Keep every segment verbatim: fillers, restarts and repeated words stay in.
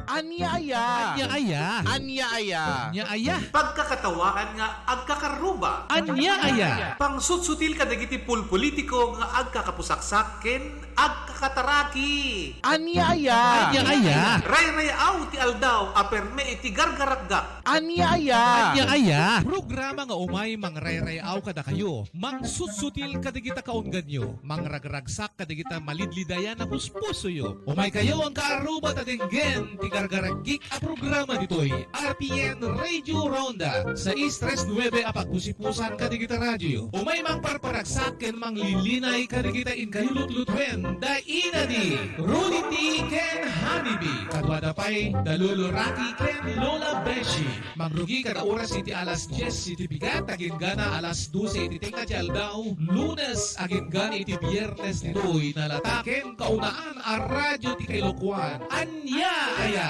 Ania aya? Ania aya? Ania aya? Ania aya? Pagkakatawaan nga agkakaruba. Ania aya? Pangsutsutil kadagiti pulpolitiko nga agkakapusaksak ken agkakataraki. Ania aya? Ania aya? Rayrayaw ti aldaw a perme iti gargarakgak. Ania aya? Ania aya? Programa nga umay mangrayrayrayaw kadakayo, mangsutsutil kadagita kaungganyo, mangragragsak kadagita malidlidayan a puspusoyo. Umaykayo, agkaaruba, ta denggen ti gargaragik a programa ditoy R P N Radio Ronda, sais tres nuebe a pagpusipusan kadagita radioyo. Umay mangparparagsak ken manglilinay kadagita inkayo lutlutuen, da inadi, Rudy T ken Honey B. Kaduada pay da Lolo Rocky ken Lola Beshi. Mangrugi kada oras iti alas dies iti bigat, agingga alas dose iti tengnga ti aldaw, Lunes agingga iti Biernes ditoy nalata ken kaunaan a radyo ti Kailokuan. Ania aya?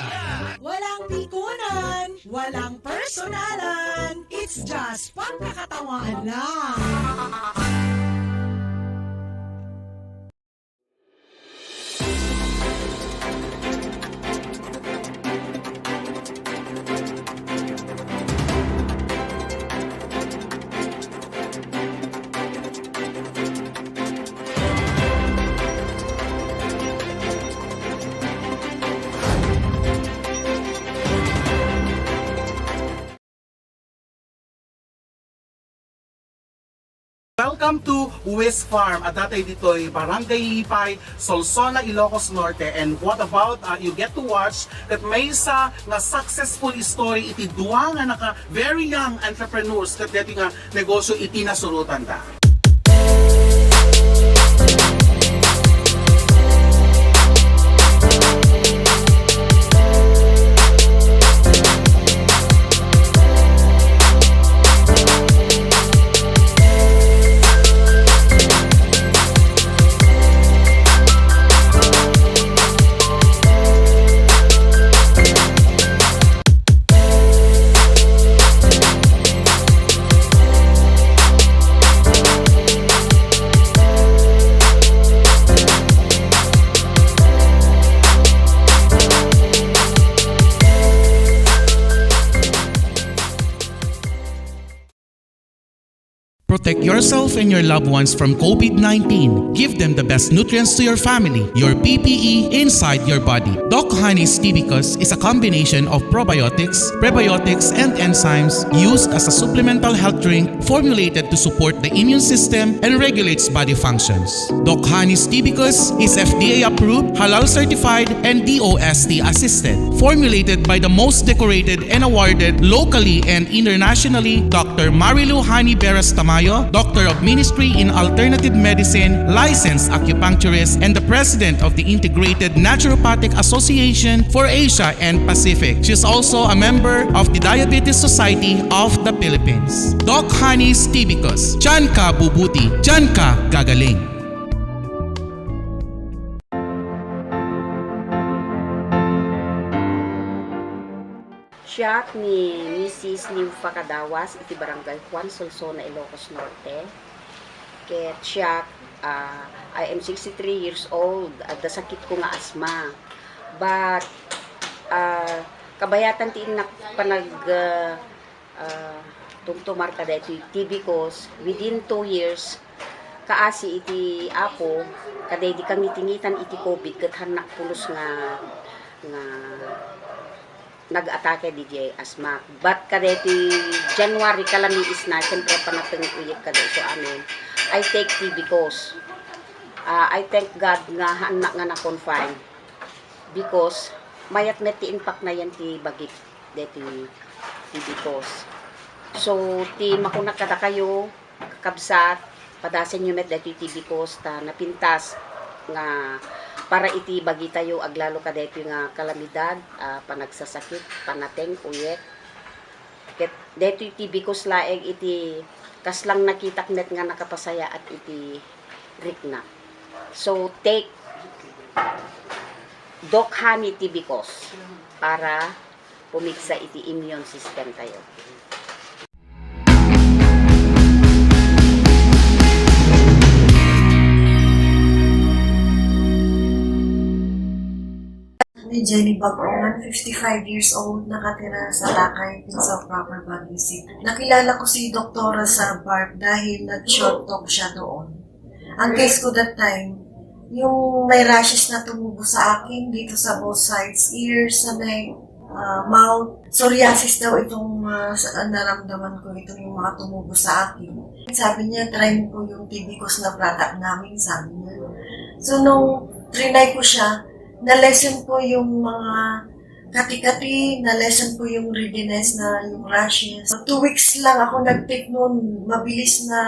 Walang pikunan, walang personalan. It's just pagkakatawaan lang. Welcome to Wis Farm. Adda tayo ditoy Barangay Lipay, Solsona, Ilocos Norte. And what about, uh, you get to watch that maysa nga successful story iti dua nga naka very young entrepreneurs ket deti nga negosyo iti nasurotanda. Protect yourself and your loved ones from COVID nineteen. Give them the best nutrients to your family, your P P E inside your body. Doc Honey's Tibicus is a combination of probiotics, prebiotics, and enzymes used as a supplemental health drink formulated to support the immune system and regulates body functions. Doc Honey's Tibicus is F D A approved, halal certified, and D O S T assisted. Formulated by the most decorated and awarded locally and internationally, Doctor Marilu Honey Beras Tamayo, Doctor of Ministry in Alternative Medicine, licensed acupuncturist, and the President of the Integrated Naturopathic Association for Asia and Pacific. She is also a member of the Diabetes Society of the Philippines. Doc Honey's Tibicus, diyan ka bubuti, diyan ka gagaling. Siak ni Missus Nympha Cadawas iti Barangay Juan, Solsona, Ilocos Norte. Ket siak, ah, I am sixty-three years old. Adda sakitko nga asma. But, ah, kabayatan ti innak panag, ah, ah, tumtumar kadaytoy Tibicus within two years, kaasi iti Apo, kadaydi kangitingitan iti COVID, ket hannak pulos nga, nga nag-atake didiay asma. But kadaytoy January, kalamiisna, siyempre, panateng uyek kadayso amin, I take Tibicus. Ah, I thank God nga hannak nga na-confine because mayat met ti impaknayan ti bagik deti Tibicus. So, ti makunak kadakayo, kakabsat, padasenyo met daytoy Tibicus ta napintas nga para iti bagitayo aglalo kadaytoy nga kalamidad, ah, panagsasakit, panateng, uyek. Ket daytoy Tibicus laeng iti kaslang nakitak met nga nakapasayaat iti rikna. So, take Doc Honey Tibicus para pumigsa iti immune system tayo. Ni Jenny Bagongan, fifty-five years old, nakatira sa Takay, Quezon Proper, Baguio City. Nakilala ko si Doktora sa BARC dahil nag-short talk siya doon. Ang case ko that time, yung may rashes na tumubo sa akin dito sa both sides, ear, sa neck, ah, mouth. Psoriasis daw itong, ah, sa, naramdaman ko, itong yung mga tumubo sa akin. Sabi niya, "Try mo po yung Tibicos na product namin," sabi niya. So, nung trinay ko siya, na-lessen po yung mga kati-kati, na-lessen po yung readiness na yung rashes. So, two weeks lang ako nag-take noon, mabilis na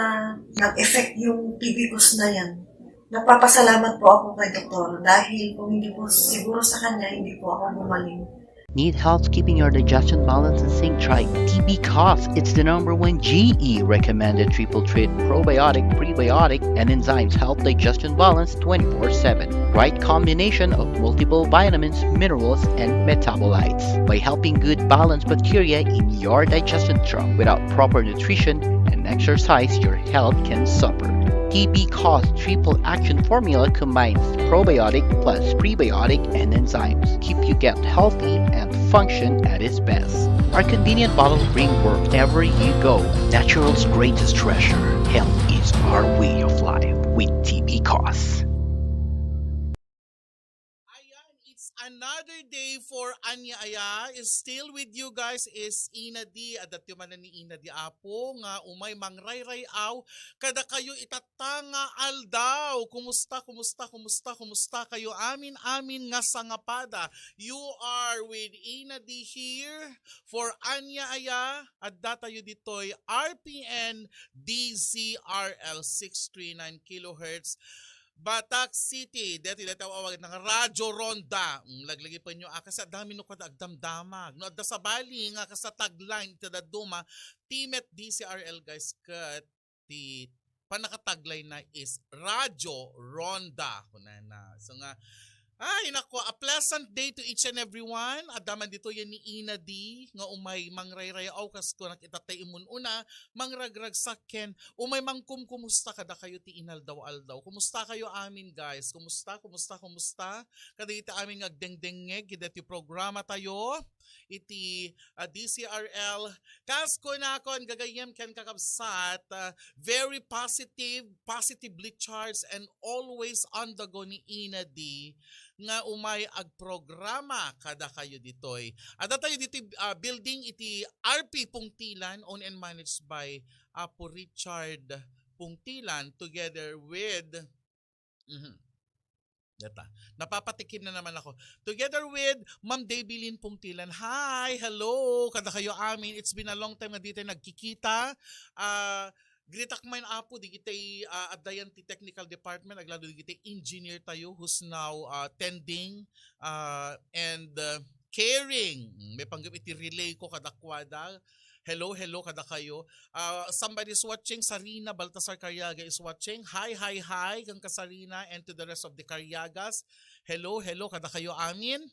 nag-effect yung Tibicos na yan. Nagpapasalamat po ako kay Doktor dahil kung hindi po siguro sa kanya, hindi po ako gumaling. Need help keeping your digestion balance in sync? Try T B Cos. It's the number one G E recommended triple treat, probiotic, prebiotic, and enzymes help digestion balance twenty-four seven. Right combination of multiple vitamins, minerals, and metabolites by helping good balance bacteria in your digestion tract. Without proper nutrition and exercise, your health can suffer. T B Cos triple action formula combines probiotic plus prebiotic and enzymes. Keep your gut healthy and function at its best. Our convenient bottle bring wherever you go. Natural's greatest treasure. Health is our way of life with T B Cos. Ayan, it's another day for Ania Aya. Is still with you guys is Ina D. Adda ti manen ni Ina D, Apo, nga umay mangrayray-aw kadakayo itatta nga aldaw. Kumusta, kumusta, kumusta, kumusta kayo amin, amin nga sangapada? You are with Ina D here for Ania Aya. Adda tayo ditoy R P N D Z R L six three nine kilohertz. Batak City, deti deti awagan nga Radyo Ronda. Mm, laglagipenyo a, kasi adda amin no kada agdamdamag. No adda sabali nga kasta tagline iti dadduma, ti met D C R L guys, ket ti pannakatagline na is Radyo Ronda, kunana. So nga, ay, naku, a pleasant day to each and everyone. Adda man ditoy ni Ina D nga umay mangrayray-aw kas kunak itatta imun-una, mangragragsak ken umay mangkumkumusta kadakayo ti inaldaw-aldaw. Kumusta kayo amin, guys? Kumusta, kumusta, kumusta? Kadagiti amin nga agdengdengngeg iti programa tayo iti, ah, D C R L. Kas kunakon, gagayyem ken kakabsat, ah, very positive, positively charged, and always on the go ni Ina D nga umay agprograma kadakayo ditoy. Adda tayo ditoy, ah, building iti R P Pungtilan, owned and managed by Apo Richard Pungtilan together with, mhm, data. Napapatikim na naman ako. Together with Ma'am Debilin Pungtilan. Hi! Hello! Kadakayo amin. It's been a long time nga di tayo nagkikita. Ah, greet ak man, Apo, digitay, ah, addayan ti technical department, aglalo digitay engineer tayo who's now, ah, tending, ah, and, ah, caring. Mm, may panggap iti relay ko kadakwada. Hello, hello kadakayo. Ah, somebody is watching. Sarina Baltasar Cariaga is watching. Hi, hi, hi, kang Kasarina and to the rest of the Cariagas. Hello, hello kadakayo amin.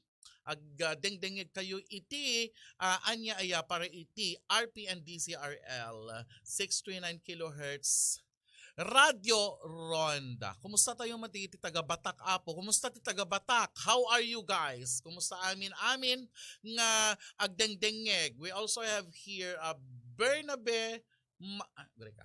Ag, ah, dengdengngeg kayo iti, ah, Ania Aya para iti R P N D C R L six three nine kilohertz Radyo Ronda. Kumusta tayo man ti, ti taga Batak, Apo? Kumusta ti taga Batak? How are you guys? Kumusta amin? Amin nga agdengdengngeg. We also have here, uh, Bernabe Ma-, ah, gure ka.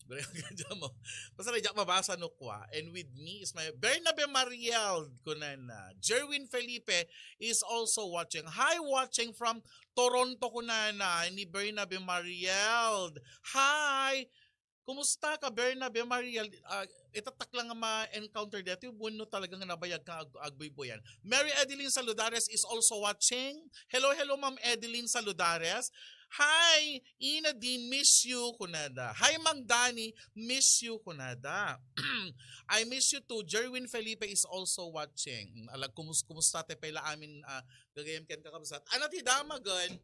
Gure ka dyan mo. Basta na diak mabasa no kwa. And with me is my Bernabe Mariel, kunana. Jerwin Felipe is also watching. Hi, watching from Toronto, kunana, ni Bernabe Mariel. Hi! Kumusta ka, Bernabe Mariel? Ah, itatak lang nga ma-encounter dito. Yung bueno talagang nabayag ka ag-, agbuybuyan. Mary Adeline Saludares is also watching. Hello, hello, Ma'am Adeline Saludares. Hi, Ina D, miss you, kunada. Hi, Mang Danny, miss you, kunada. I miss you too. Jerwin Felipe is also watching. Mm, alag, kumus-, kumusta te pala amin, ah, gagayam ken kakabsat. Ano ti damagen?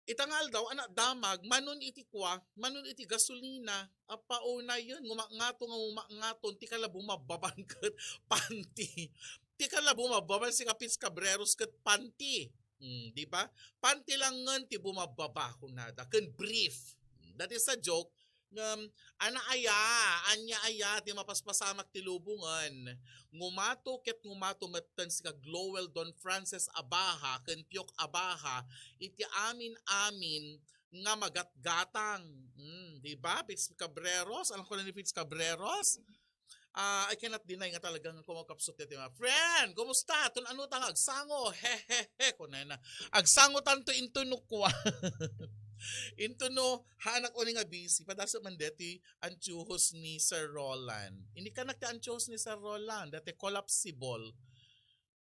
Ita nga aldaw, anak damag, manon iti kwa, manon iti gasolina, apaw na yun, ngumakngato nga ngumakngaton, ti kala bumababan ket panty. Ti kala bumababan si Kapins Cabreros ket panty. Mm, di ba? Panty lang ngan ti bumababa kunada, ken brief. That is a joke. Ngem, ana aya, ania aya ti mapaspasamak ti lubongen? Ngumato ket ngumato metten sika Glowel Don Francis Abaha ken Piok Abaha iti amin-amin nga magatgatang. Mm, di ba? Fitz Cabreros, alam ko na ni Fitz Cabreros. Ah, I cannot deny nga talagang kumakapsot deti mga friend. Kumusta? Tun ano ta nga agsango? He, he, he. Kunana. Agsango tanto into no kwa. Into no, ha anak uni nga busy. Padasot man deti antiuhos ni Sir Roland. Hindi ka nagti antiuhos ni Sir Roland. Dati collapsible.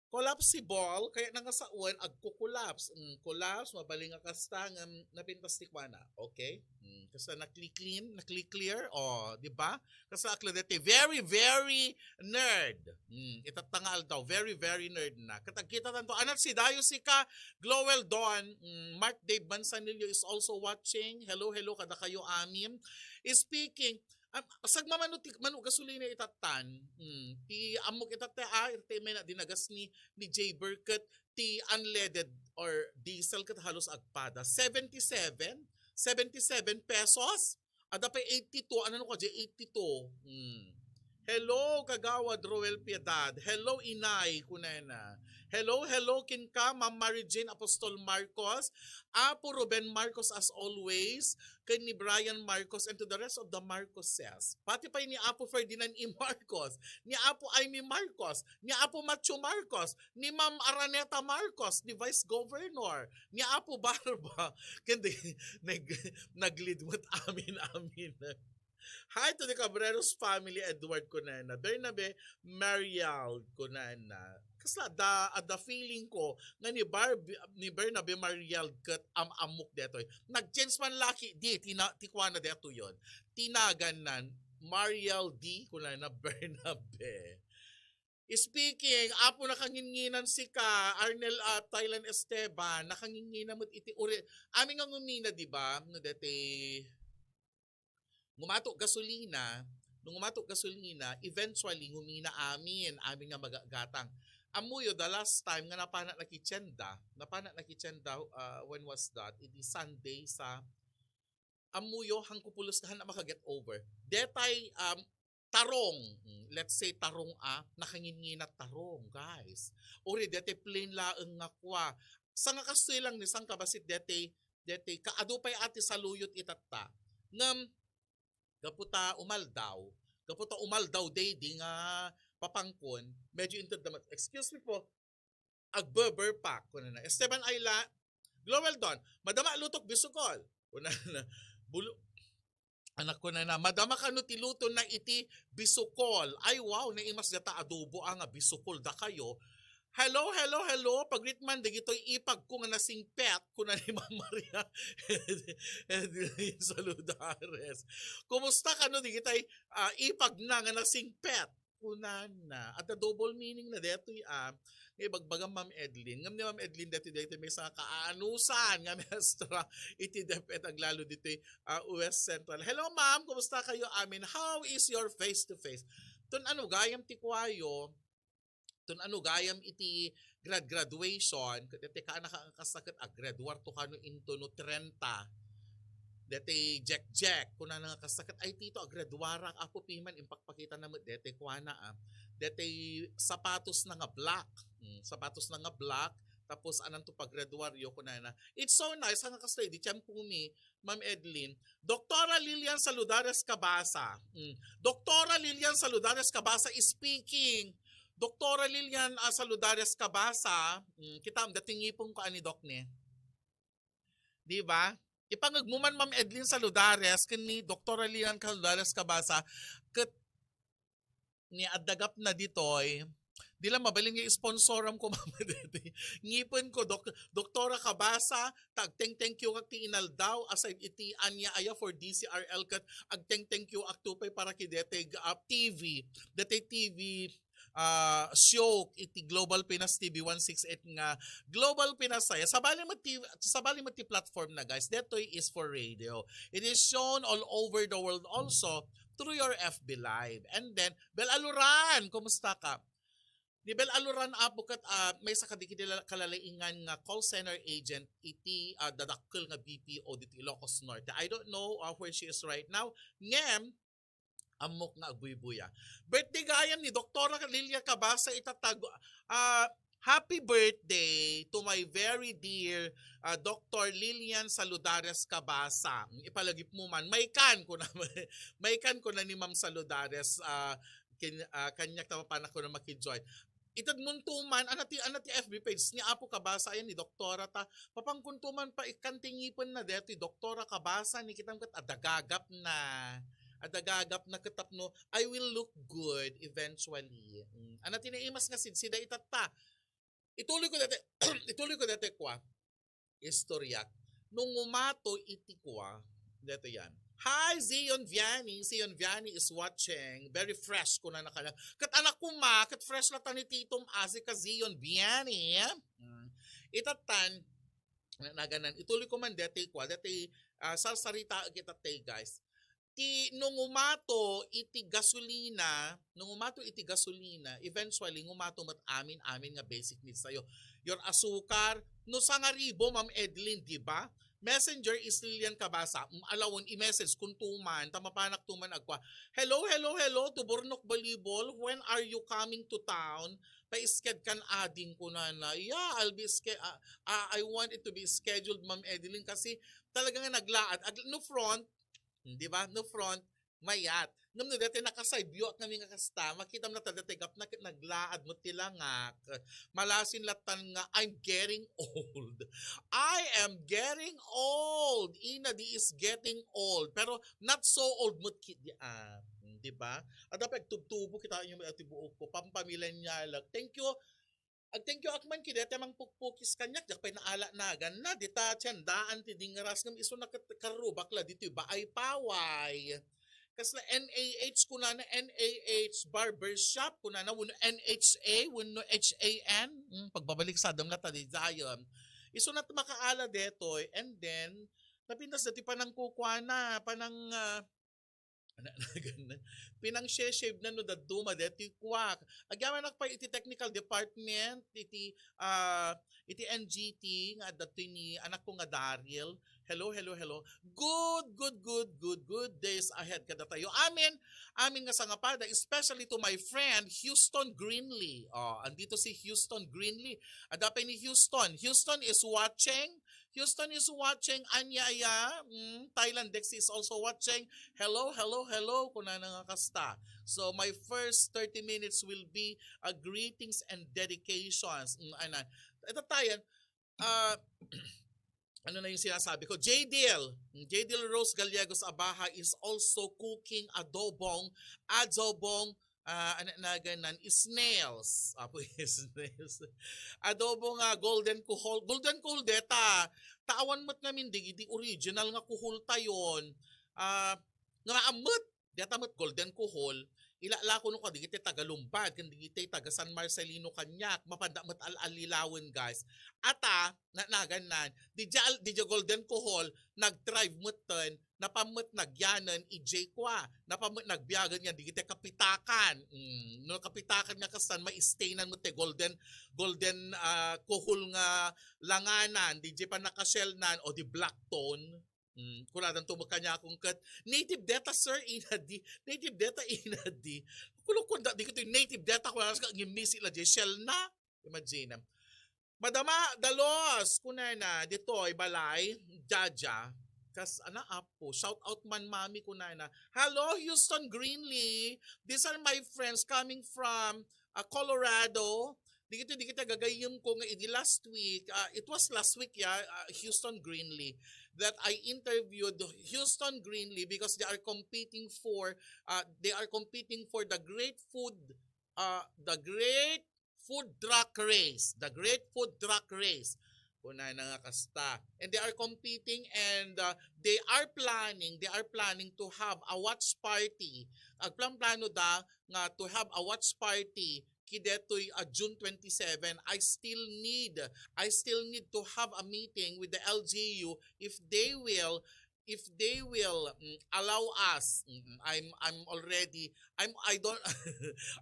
Collapsible, kaya na nga sawen, agko-collapse. Mm, collapse, mabaling nga kasta, nga napintas ti kuana. Okay? Mm, kasta na-clean, na-clear, o, di ba? Kasta akla deti, very, very nerd. Mm, itatta nga aldaw, very, very nerd na. Ket agkita tanto, anat si Dayo Sika, Glowel Don, mm, Mark Dave Manzanillo is also watching. Hello, hello, kada kayo amin. Speaking, Am, sagma mano ti, mano gasolina itattan. Hmm, ti ammok itatta, ah, itatta may na dinagas ni, ni Jay Burkett, ti unleaded or diesel ket halos agpada. Seventy-seven? Seventy-seven pesos? Ada pay eighty-two, ano ka di eighty-two? Hmm. Hello, Kagawad Roel Piedad. Hello, Inay, kunana. Hello, hello, kinka, Ma'am Mary Jane Apostol Marcos, Apo Ruben Marcos as always, ken ni Brian Marcos, and to the rest of the Marcoses. Pati pay ni Apo Ferdinand E. Marcos, ni Apo Imee Marcos, ni Apo Matthew Marcos, ni Ma'am Araneta Marcos, ni Vice Governor, ni Apo Barba, ken di, nag, nag-lead with amin, amin. Hi to the Cabreros family, Edward kunana. Bernabe, Marial kunana. Kasla, da, adda feeling ko nga ni Barbie, ni Bernabe Marial ket am-ammok detoy. Nag-change man laki di, tina, ti kuana detoy yon. Tinagan nan, Marial D kunana Bernabe. Speaking, apo nakanginnginan sika, Arnel, ah, Thailand Esteban, nakanginnginan met iti uri. Amin nga ngumina, di ba? No, deti, ngumato gasolina, no ngumato gasolina, eventually, ngumina amin, amin nga magagatang. Ammoyo, the last time nga napana na kitienda, napana na kitienda, ah, when was that? Iti Sunday sa, ammoyo, hangko pulos ka, han na maka-get over. Detay, um, tarong, mm, let's say, tarong a, nakanginnginat tarong, guys. Uri, deti plain laeng nga kua. Sa nga kastoy lang ni, sang kabasit deti, deti, kaadu pay a ti saluyot itatta. Ngem, gapu ta umaldaw, gapu ta umaldaw daydi nga papangkon, medyo inted naman, excuse me po, agbeber pa, kunana. Esteban Ayla, Glowel Don, madama lutok bisukol. Kunana, bulu-, anak kunana, madama kano ti luto na iti bisukol. Ay, wow, naimas data adobo a nga bisukol da kayo. Hello, hello, hello. Pagreet man dagitoy ipag ko nga nasingpet, kuna ni Ma'am Maria Edeline Saludares. Kumusta kano dagitoy, ah, ipag na nga nasingpet? Kunana. Adda double meaning na detoy, ah, nga ibagbaga Ma'am Edlin. Ngem ni Ma'am Edlin detoy, detoy may sa kaanusan nga mestra iti DepEd aglalo ditoy, ah, West Central. Hello, ma'am. Kumusta kayo amin? How is your face to face? Tun ano gayam ti kuayo? Tun ano gayam iti grad graduation? Ket iti ka nakakasakit a graduar to kano into no trenta. Deti Jack Jack, kunana nga kasakit, "Ay, tito, agraduarak, Apo Piman, impakpakita na met deti," kuana, ah. "Deti sapatos na nga black." Mm, sapatos na nga black, tapos anan to pagraduaryo, kunana. It's so nice, hanga kasta, di tiempo mi, Ma'am Edlin. Doktora Lilian Saludares Cabasa. Mm. Doktora Lilian Saludares Cabasa is speaking. Doktora Lilian, ah, Saludares Cabasa, mm, kita, dati ngipon ko ani Doc ni. Di ba? Ipangeg mo man, Ma'am Edlin Saludares, ken ni Doktora Lilian Saludares Cabasa, ket ni adda gapna ditoy, di la mabalin nga isponsoram ko, Ma'am, deti. Ngipon ko, Dok-, Doktora Cabasa, ta agteng-thank you kak ti inaldaw, aside iti ania aya for D C R L ket agteng-thank you ak to pay para ki deti, ah, T V, deti T V, ah, show iti Global Pinas T V one six eight nga Global Pinas Saya. Sabali met ti, sabali met ti platform na, guys. Detoy is for radio. It is shown all over the world also through your F B Live. And then, Bel Aluran, kumusta ka? Ni Bel Aluran Apo ket, ah, maysa kadagiti la-, kalalaingan nga call center agent iti, ah, dadakkel nga B P O dito Ilocos Norte. I don't know, ah, where she is right now. Ngem, ammok nga agbuybuya. Birthday gayam ni Doktora Lilia Cabasa ita ta, ah, happy birthday to my very dear, ah, Doktor Lilian Saludares Cabasa. Ipalagip mo man, maikan ko na, maikan ko na ni Ma'am Saludares, ah, kin-, ah, kaniak ta mapanak ko na makijoin. Itad mo to man, ana ti, ana ti F B page ni Apo Cabasa, ayan ni Doktora ta, papankunto man pa ikan ti ngipenna detoy Doktora Cabasa, ni kitam ket adda gagapna. Adda gagapna ket tapno I will look good eventually. Mm. Ana ti naimas nga sidsida itatta. Ituloy ko dati, ituloy ko dati kwa. Istoryak. Nung umato iti kwa, dito yan. Hi, Zion Vianney. Zion Vianney is watching. Very fresh, kuna na kanya. Kat anak ko ma, kat fresh la ta ni Titom Asi ka Zion Vianney. Mm. Itatan, na-, naganan. Ituloy ko man deti kwa, deti, ah, salsarita kita te, guys. Ti, nung umato iti gasolina, nung umato iti gasolina, eventually, ngumato met amin, amin nga basic needs tayo. Your asukar, no sangaribo, Ma'am Edeline, di ba? Messenger is Lilian Cabasa. Mm, alawon, i-message kun tuman, ta mapanak tuman agkwa. "Hello, hello, hello to Bornok Balibol. When are you coming to town?" Paisked kan ading ko na na. Yeah, I'll be ske-, ah, ah, I want it to be scheduled, Ma'am Edeline, kasi talaga nga naglaad. Ag-, no front, di ba? No front, mayat. Ngem no dati naka-side view ak ngamin nga kasta, makita mo na ta dati gapna ket naglaad met ti langak. Malasin latan nga, "I'm getting old. I am getting old. Ina di is getting old." Pero not so old met ki di, ah, di ba? At dapat tubtubo kita yung mga tibuok ko, pampamillennial. Thank you. Ag-thank you ak man ki dayta mangpukpukis kaniak, diak pay naala nagan na, dita tiendaan ti dingras ngem isu na ket karrubak la ditoy Baay Paway. Kasla N A H kunana, N A H barbershop kunana, wenno N H A, wenno H A N. Hmm, pagbabalik sadam la ta di Zion. Isu na makaala detoy, and then, napintas dati panangkukuana, panang, ah, Pinang-shave na no dadduma deti kuak. Agyamanak pay iti technical department, iti, ah, iti N G T nga adda ni anak ko nga Daryl. Hello, hello, hello. Good, good, good, good, good days ahead kadatayo. Amin, amin nga sangapada, especially to my friend Houston Greenlee. Oh, andito si Houston Greenlee. Adda pay ni Houston. Houston is watching. Houston is watching, ania aya. Mm, Thailand Dexy is also watching. Hello, hello, hello, kunana nga kasta. So, my first thirty minutes will be, uh, greetings and dedications. Mm, anan. Ito tayo, uh, ano na yung sinasabi ko? J D L, mm, J D L Rose Gallegos Abaha is also cooking adobong, adobong, ah, ano na ganan, snails. Apo, snails. Adobo nga golden kuhol. Golden kuhol deta. Taawan met ngamin di, di original nga kuhol tayon. Ah, nga maammet. Deta met golden kuhol. Ila la kuno ka digiti taga Lumbad, ken digiti taga San Marcelino kaniak, mapanda met al-alilawen, guys. Ata, na, naganan, di dia, di dia golden kuhol, nag-thrive met ten, napan met nagyanen ijay kua, napan met nagbiagen nga digiti kapitakan. Mm, no kapitakan nga kastan, maistaynan met ti golden, golden, ah, kuhol nga langanan, di jay pannakashellnan, o di black tone. Mm, kunadan to met kaniakon ket, "Native data, sir, inadi. Native data, inadi." Kulo ko da, di ko to native data, kunadan ka, ngimisi la, jay shell na. Imagine. Madama, dalos, kunana, ditoy, balay, Jaja. Kas, ana, apo, shout out man, mami, kunana. "Hello, Houston Greenlee. These are my friends coming from, uh, Colorado." Digito, digito, gagayem ko nga idi last week, uh, it was last week, yeah, uh, Houston Greenlee, that I interviewed Houston Greenlee because they are competing for, uh, they are competing for the great food, uh, the great food truck race, the great food truck race. Kunana nga kasta. And they are competing and, uh, they are planning, they are planning to have a watch party. Agplanplano da nga to have a watch party kidetoy a June twenty-seven. I still need, I still need to have a meeting with the L G U if they will if they will, mm, allow us, mm, I'm I'm already I'm I don't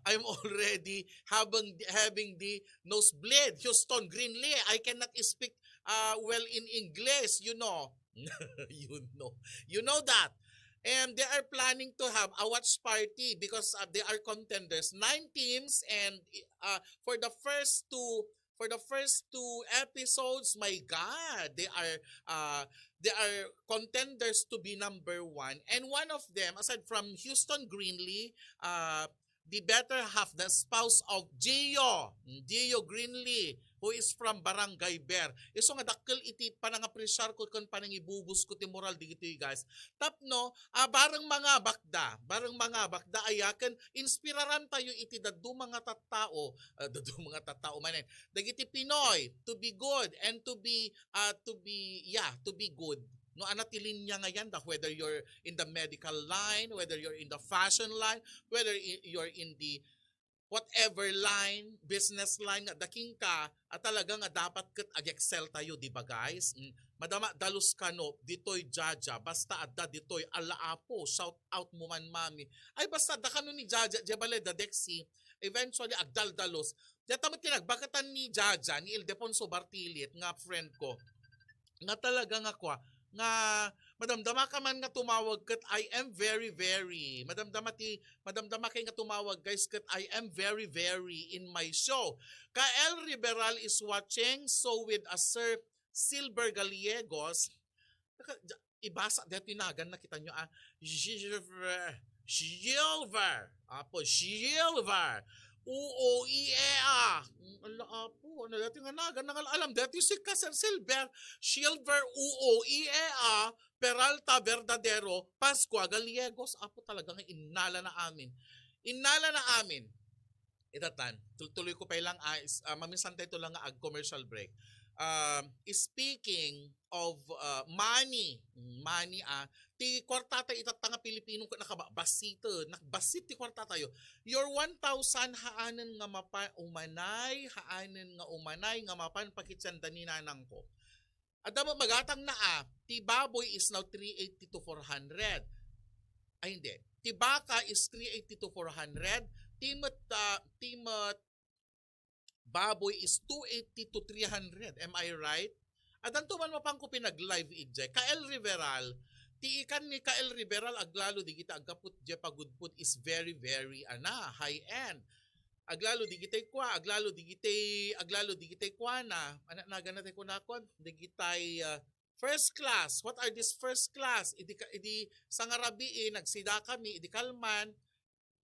I'm already having having the nosebleed. Houston Greenlee, I cannot speak uh, well in English, you know. You know. You know that. And they are planning to have a watch party because uh, they are contenders, nine teams, and uh, for the first two for the first two episodes, my God, they are uh, they are contenders to be number one. And one of them, aside from Houston Greenlee, uh, the better half, the spouse of Gio, Gio Greenlee, who is from Barangay Ber. Isu nga dakkel iti panangapreciar ko ken panangibubus ko ti moral digitoy, guys. Tapno, ah, bareng mangabakda, bareng mangabakda aya ken inspiraran tayo iti dadduma nga tattao, ah, dadduma nga tattao manen, dagiti Pinoy to be good and to be, ah, to be, yeah, to be good. No, ana ti linya nga yan, da, whether you're in the medical line, whether you're in the fashion line, whether i- you're in the whatever line, business line nga daking ka, at talaga nga dapat ket ag-excel tayo, di ba, guys? Mm. Madama, dalus kano, ditoy Jaja, basta adda ditoy, ala apo, shout out mo man, mami. Ay, basta, da kano ni Jaja, di bale, da Dexy, eventually, agdaldalos. Diyan tamo tinagbakatan ni Jaja, ni Ildefonso Bartilit, nga friend ko. Nga talaga nga kwa, nga madamdama ka man nga tumawag ket I am very, very. Madamdama ti, madamdama kay nga tumawag, guys, ket I am very, very in my show. Kael Riberal is watching, so with a Sir Silver Gallegos. Naka-, ja-, ibasa dito yung nagan, nakita nyo, ah, Silver, Silver, apo, Silver, U O E A. Mm, ala, apo, ano dati nga nagan, nangal-alam dati si Kasar Silver, Silver, U O E A, Peralta, Verdadero, Pascua, Gallegos, apo talaga nga innala na amin. Innala na amin. Itatan, tul-, tuloy ko pa lang, ah, is, ah, maminsan tayo lang nga ag-commercial break. Um, speaking of, ah, money, mm, money, ah, ti kwarta tayo itatta nga Pilipino ket nakaba-, bassit, eh, nakbassit ti kwarta tayo. Your one thousand haanen nga mapa-, umanay, haanen nga umanay nga mapan pakitianda ni nanang ko. Adda met magatang na, ah, ti baboy is now three eighty to four hundred. Ay, hindi. Ti baka is three eighty to four hundred. Ti met, ah, ti met baboy is two eighty to three hundred. Am I right? Adanto man mapan ko pinag-live idiay. Kael Riveral, ti ikan ni Kael Riveral aglalo digita aggapu diay pagudpud is very, very, ana, high end. Aglalo digitay kua, aglalo digitay, aglalo digitay kuana. Ana, nagana tay kunakon, digitay, ah, first class. What are these first class? Idi ka, idi sangarabii, nagsida kami, idi kalman,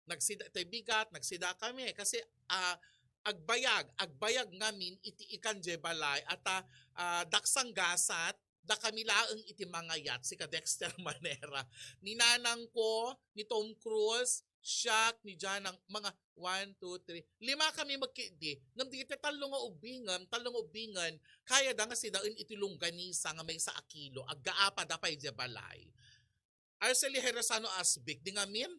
nagsida tay bigat, nagsida kami. Kasi, ah, agbayag, agbayag ngamin iti ikan diay balay, at, ah, ah, daksang gasat, da kami laeng iti mangayat, sika Dexter Manera. Ni nanang ko, ni Tom Cruise, siak, ni Janang, mga one, two, three, lima kami magkidi. Ngem dagiti tallo nga ubbingem, tallo nga ubbingen, kayada nga sidaen iti longganisa nga maysa a kilo, aggaapa da pay diay balay. Arceli Heresano Asbic, di ngamin,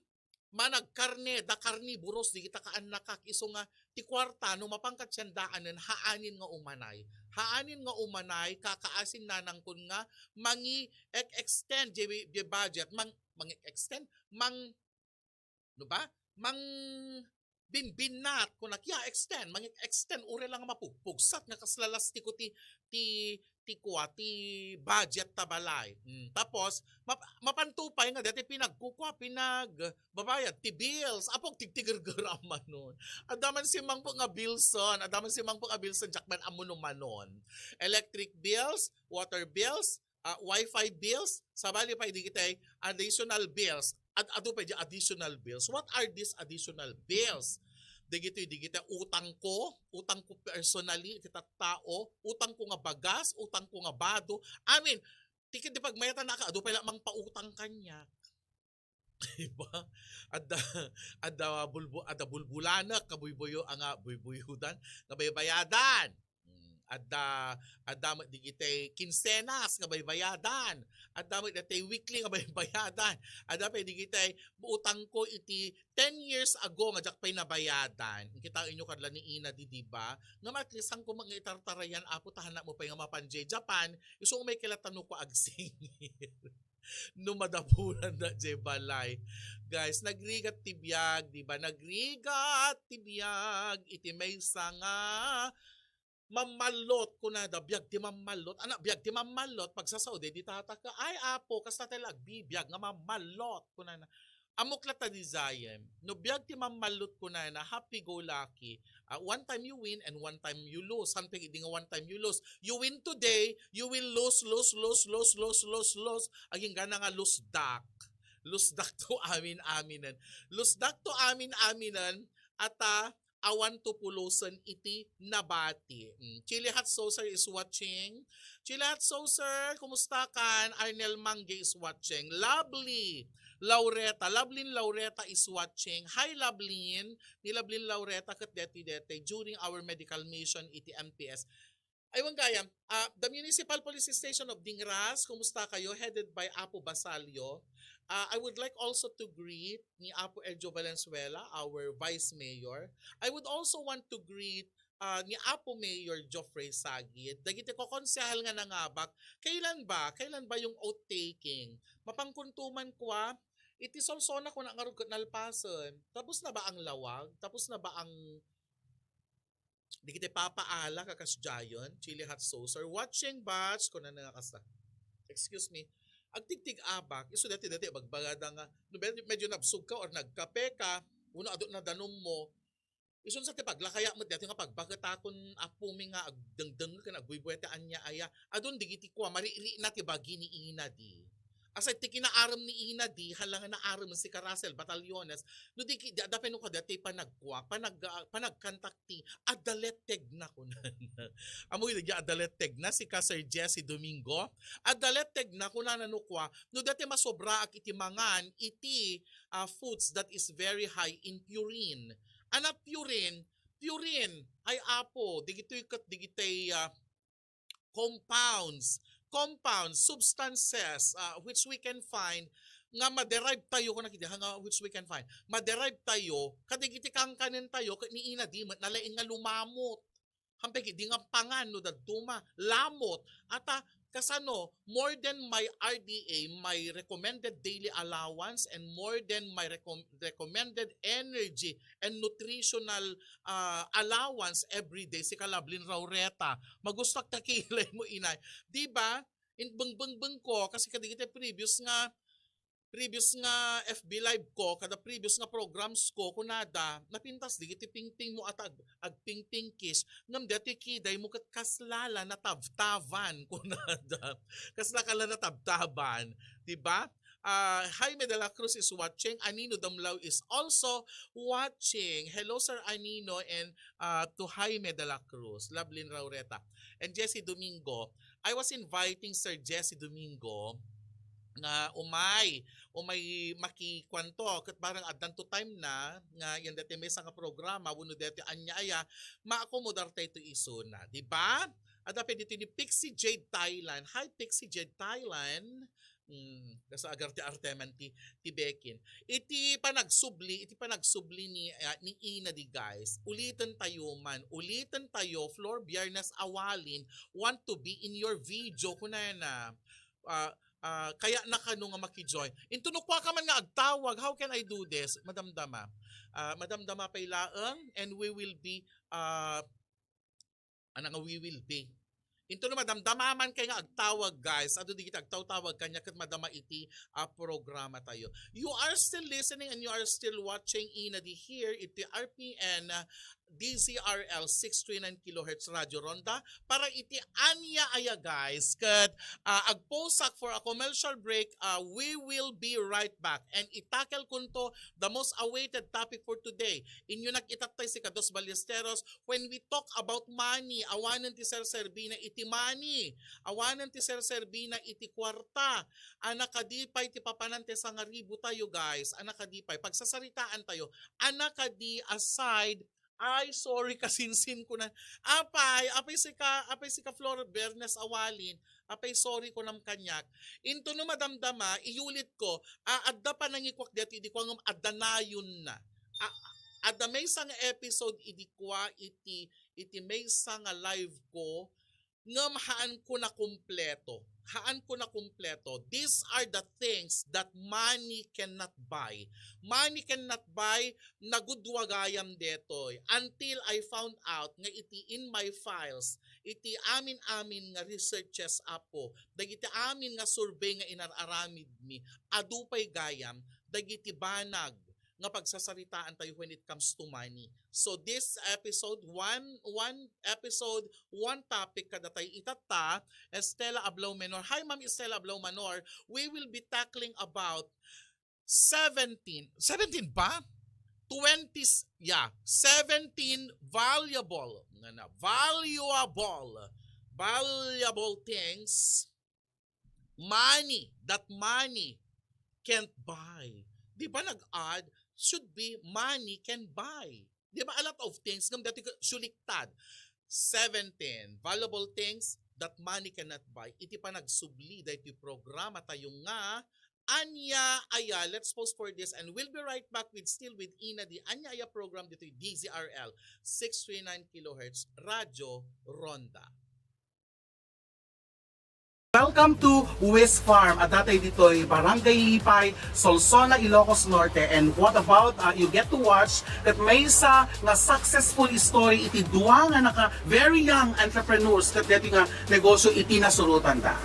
managkarne, da karniburos, digita kaannakak, isu nga, ti kuarta, no mapan ka tiendaanen, haanen nga umanay. Haanen nga umanay, kakaasin nanangkon nga, mangi-extend, diay, diay budget, mang, mangi-extend, mang, no ba? Mang, binbinnat, kunak, ya, extend, mangi-extend, uray lang mapugpugsat, nga kasla lastiko ti, ti, ti kua, ti budget ta balay. Mm, tapos, map-, mapanto pay nga dati pinagkukua, pinagbabayad ti bills. Apog tigtigerger a manon. Adda man simmangpet nga bilsen, adda man simmangpet nga bilsen, diak man ammo no manon. Electric bills, water bills, ah, wifi bills, sabali pay digitay additional bills. Ad-, adu pay di additional bills. What are these additional bills? Digitoy, digitay utang ko, utang ko personally, iti tattao, utang ko nga bagas, utang ko nga bado. I mean, ti ket di pagmayatan naka, adu pay la mangpautang kaniak. Diba? Adda, adda bulbu-, adda bulbulanek nga buybuyo-, a nga buybuyodan, nga baybayadan. Mm, adda, adda met digitay kinsenas nga baybayadan. Adda met digitay weekly nga baybayadan. Adda pay digitay utang ko iti ten years ago nga diak pay nabayadan. Kitaenyo kadla ni Ina di, di ba? Ngem at least, saan ko nga itartarayan, Apo, ta hannak mo pay nga mapan diay Japan, isu umay kila tano ko agsingir. No madapulan na jay balay. Guys, nagrigat ti biag, di ba? Nagrigat ti biag iti maysa nga mammallot, kunada, biag ti mammallot. Ana, biag ti mammallot, pagsasaudi di tataka, "Ay, apo, kasta tay la agbibiag nga mammallot," kunana. Ammok latta diay. No biag ti mammallot, kunana, happy go lucky. Ah, one time you win and one time you lose. Hamping idi nga one time you lose. You win today, you will lose, lose, lose, lose, lose, lose, lose. Agingga na nga lusdak. Lusdak to amin-aminen. Lusdak to amin-aminen. Ata, awan to pulosen iti nabati. Mm. Chili Hot Saucer is watching. Chili Hot Saucer, kumusta kan? Arnel Mangge is watching. Lovely Laureta, Lovelyn Laureta is watching. Hi, Lovelyn. Ni Lovelyn Laureta ket deti deti during our medical mission iti M P S. Aywan gayam, ah, the Municipal Police Station of Dingras, kumusta kayo? Headed by Apo Basalio. Ah, I would like also to greet ni Apo Eljo Valenzuela, our Vice Mayor. I would also want to greet, ah, ni Apo Mayor Geoffrey Sagid. Dagiti kokonsehal nga nangabak, kailan ba? Kailan ba yung oath taking? Mapangkuntuman kwa? Iti Solsona kuna ngarud ket nalpasen. Tapos na ba ang lawag? Tapos na ba ang Dagiti papaala, kakasdiayon, Chili Hot Saucer. Watching batch, kuna na nga kasta. Excuse me. Agtigtig-abak, isu dati-dati, bagbagada nga, no, med-, medyo nabsog ka or nagkape ka, uno adu na danum mo, isun sa ti paglakaya met dati nga pagbaketakon, apumi nga agdengdeng ken agbuybuya ti ania aya. Adun digiti kua, mariri na ti bagi ni ina di. Aside ti kinaarem ni ina di, hala nga naarem si ka Russell Batallones, no di ki-, di adda pay no kada ti panagkua, panag-, ah, panagkantak ti adaletegna kunana. Ammo iti adaletegna si ka Sir Jesse Domingo, adaletegna kunana no kua, no dati masobraak iti mangan iti, ah, foods that is very high in purine. Ana purine, purine, ay apo, digitoy ket digitay, ah, compounds, compounds, substances, ah, which we can find nga ma-derive tayo, kung nakita nga which we can find, ma-derive tayo, kadagiti kankanen tayo, ket ni ina di met nalaing nga lumamot. Hampay di nga pangan no dadduma, lamot. Ata, kasano, more than my R D A, my recommended daily allowance, and more than my recom-, recommended energy and nutritional, ah, allowance every day, si Kalablin Raureta. Magustak ta kilay mo, inay. Di ba? In, beng, beng, beng ko, kasi kadagiti previous nga, previous nga F B live ko, kada previous nga programs ko, kunada, napintas digiti pingping mo at ag-, agpingpingkis, ngem deti kiday mo ket kasla la natabtaban, kunada. Kasla ka la natabtaban, di ba? Ah, Jaime de la Cruz is watching. Anino Damlao is also watching. Hello, Sir Anino, and, ah, to Jaime de la Cruz. Lovelyn Raureta. And Jesse Domingo. I was inviting Sir Jesse Domingo nga umay, umay makikuanto. Ket barang addanto time na, nga yan dati may nga programa, wenno dati anya aya, maakomodar tayo ito isuna. Di ba? Adda pay dito ni Pixie Jade Thailand. Hi, Pixie Jade Thailand. Mm, kaso agar ti arteman ti, ti Bekin. Iti panagsubli, iti panagsubli ni, ah, ni ina di guys. Uliten tayo man. Uliten tayo, Flor Biernes Awalin, want to be in your video. Kunana, ah, ah, kaya na kano nga makijoin. Into no kwa ka man nga agtawag, how can I do this? Madamdama. Ah, madamdama pay laeng, and we will be, ah, Ana nga we will be. Into no madamdama man kay nga agtawag, guys. Adu digiti agtawtawag kanya ket madama iti, ah, programa tayo. You are still listening and you are still watching ina di here iti R P N, ah, D Z R L six three nine kilohertz Radio Ronda para iti ania aya, guys. Ket, ah, agposak for a commercial break, ah, we will be right back and itakel kunto the most awaited topic for today. Inyo nakitattay si Kados Ballesteros, when we talk about money, awanen ti serserbina iti money, awanen ti serserbina iti kuarta. Ana kadi pay ti papanan ti sangaribu tayo, guys. Ana kadi pay pagsasaritaan tayo. Ana kadi aside, ay, sorry, kasinsin ko na. Apay, apay sika, apay sika Flor Bernes Awalin. Apay, sorry ko nam kanyak. Into no madamdama, iyulit ko, a-, adda panangikuak dati, di ko ngem adda nayon na. A-, adda maysa nga episode idi kua iti, iti maysa nga live ko, ngem haan ko na kompleto. haanko nakumpleto. These are the things that money cannot buy. Money cannot buy, nagudua gayam detoy. Until I found out nga iti in my files, iti amin-amin nga researches, Apo, dagiti amin nga survey nga inar-aramidmi, adu pay gayam dagiti banag nga pagsasaritaan tayo when it comes to money. So this episode, one, one episode, one topic kadatayo itatta, Estela Ablao Menor. Hi, Ma'am Estela Ablao Menor. We will be tackling about seventeen, seventeen ba? Twenty, yeah, seventeen valuable, na, na, valuable, valuable things, money, that money can't buy. Di ba nag-add? Should be money can buy. Di ba a lot of things, ngem dati ka, suliktad. Seventeen valuable things that money cannot buy. Iti panagsubli daytoy programa tayo nga Ania Aya. Let's pause for this and we'll be right back with, still with Ina Di Ania Aya program ditoy D Z R L six three nine kilohertz Radyo Ronda. Welcome to Wis Farm. Adda tayo ditoy Barangay Lipay, Solsona, Ilocos Norte. And what about, uh, you get to watch ket maysa nga successful story iti dua nga naka very young entrepreneurs ket daytoy nga negosyo iti nasurotanda.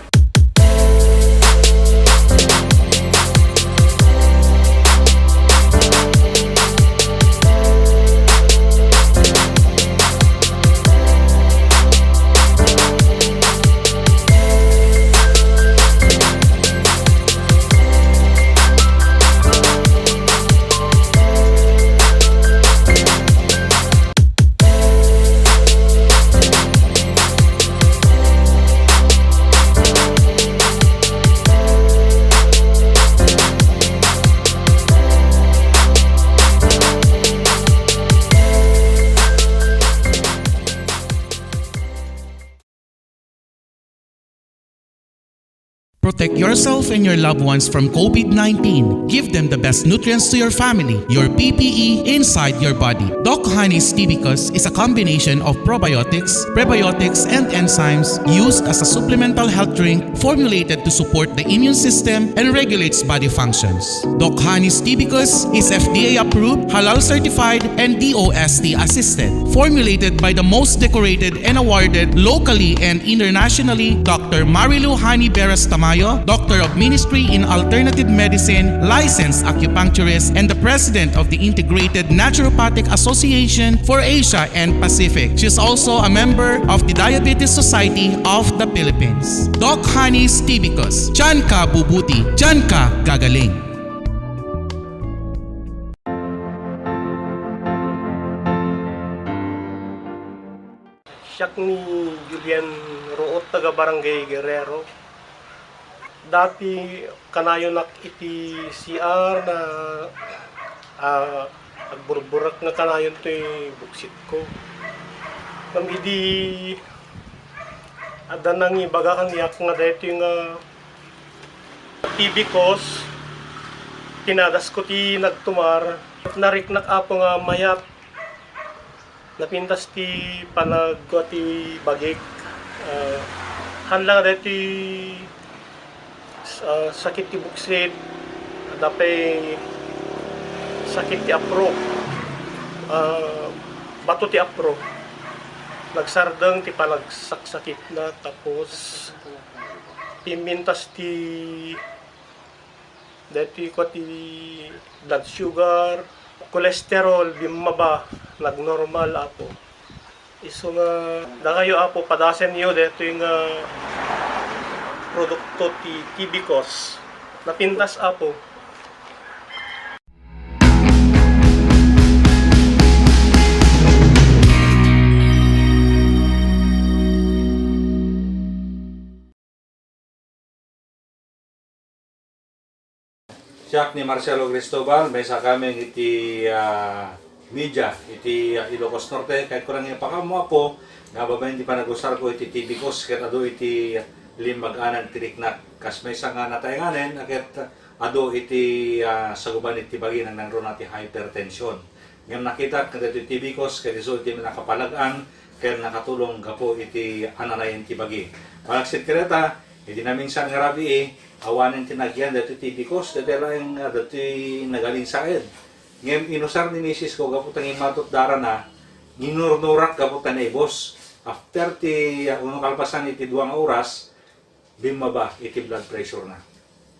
Protect yourself and your loved ones from COVID nineteen. Give them the best nutrients to your family, your P P E inside your body. Doc Honey's Tibicus is a combination of probiotics, prebiotics, and enzymes used as a supplemental health drink formulated to support the immune system and regulates body functions. Doc Honey's Tibicus is F D A approved, halal certified, and D O S T assisted. Formulated by the most decorated and awarded locally and internationally, Doctor Marilu Honey Beras Tamayo, Doctor of Ministry in Alternative Medicine, licensed acupuncturist, and the President of the Integrated Naturopathic Association for Asia and Pacific. She is also a member of the Diabetes Society of the Philippines. Doc Honey's Tibicus. Diyan ka bubuti. Diyan ka gagaling. Siak ni Julian Root, taga Barangay Guerrero. Dati kanayonak iti C R na, ah, agburburek nga kanayon toy buksitko. Ngem idi adda nangibaga kaniak nga daytoy nga Tibicus, pinadasko ti nagtumar. Nariknak, Apo, nga mayat. Napintas ti panagkua ti bagik. Ah, haan la nga daytoy, ah, sakit ti buksit, adda pay sakit ti apro. Ah, bato ti apro. Nagsardeng ti panagsaksakitna, tapos pimintas ti daytoy kua ti blood sugar, cholesterol, bimmaba, nagnormal, Apo. Isu nga dakayo, Apo, padasenyo daytoy nga produkto ti Tibicus. Napintas, Apo. Siak ni Marcelo Cristobal, maysa kami iti, ah, media iti, ah, Ilocos Norte. Kayatko nga ipakaammo, Apo, nga babaen ti panagusarko iti Tibicus ket adu iti limmag-anan ti riknak. Kas maysa nga nataenganen, ket adu iti, ah, saguban iti bagi, nangnangruna ti hypertension. Ngem nakitak nga daytoy Tibicus ket isu ti nakapalag-ang ken nakatulong gapu iti ananayen ti bagi. Panagsit kadata, Idi naminsan nga rabii, awanen ti nagyan daytoy tibikos, daytoy laeng, ah, daytoy nagalinsaed. Ngem inusar ni misis ko gapu ta ngimmatot darana, ginurnurak gapu ta naibos. After ti, ah, uno kalpasan iti dua nga oras, bimmaba iti blood pressure na.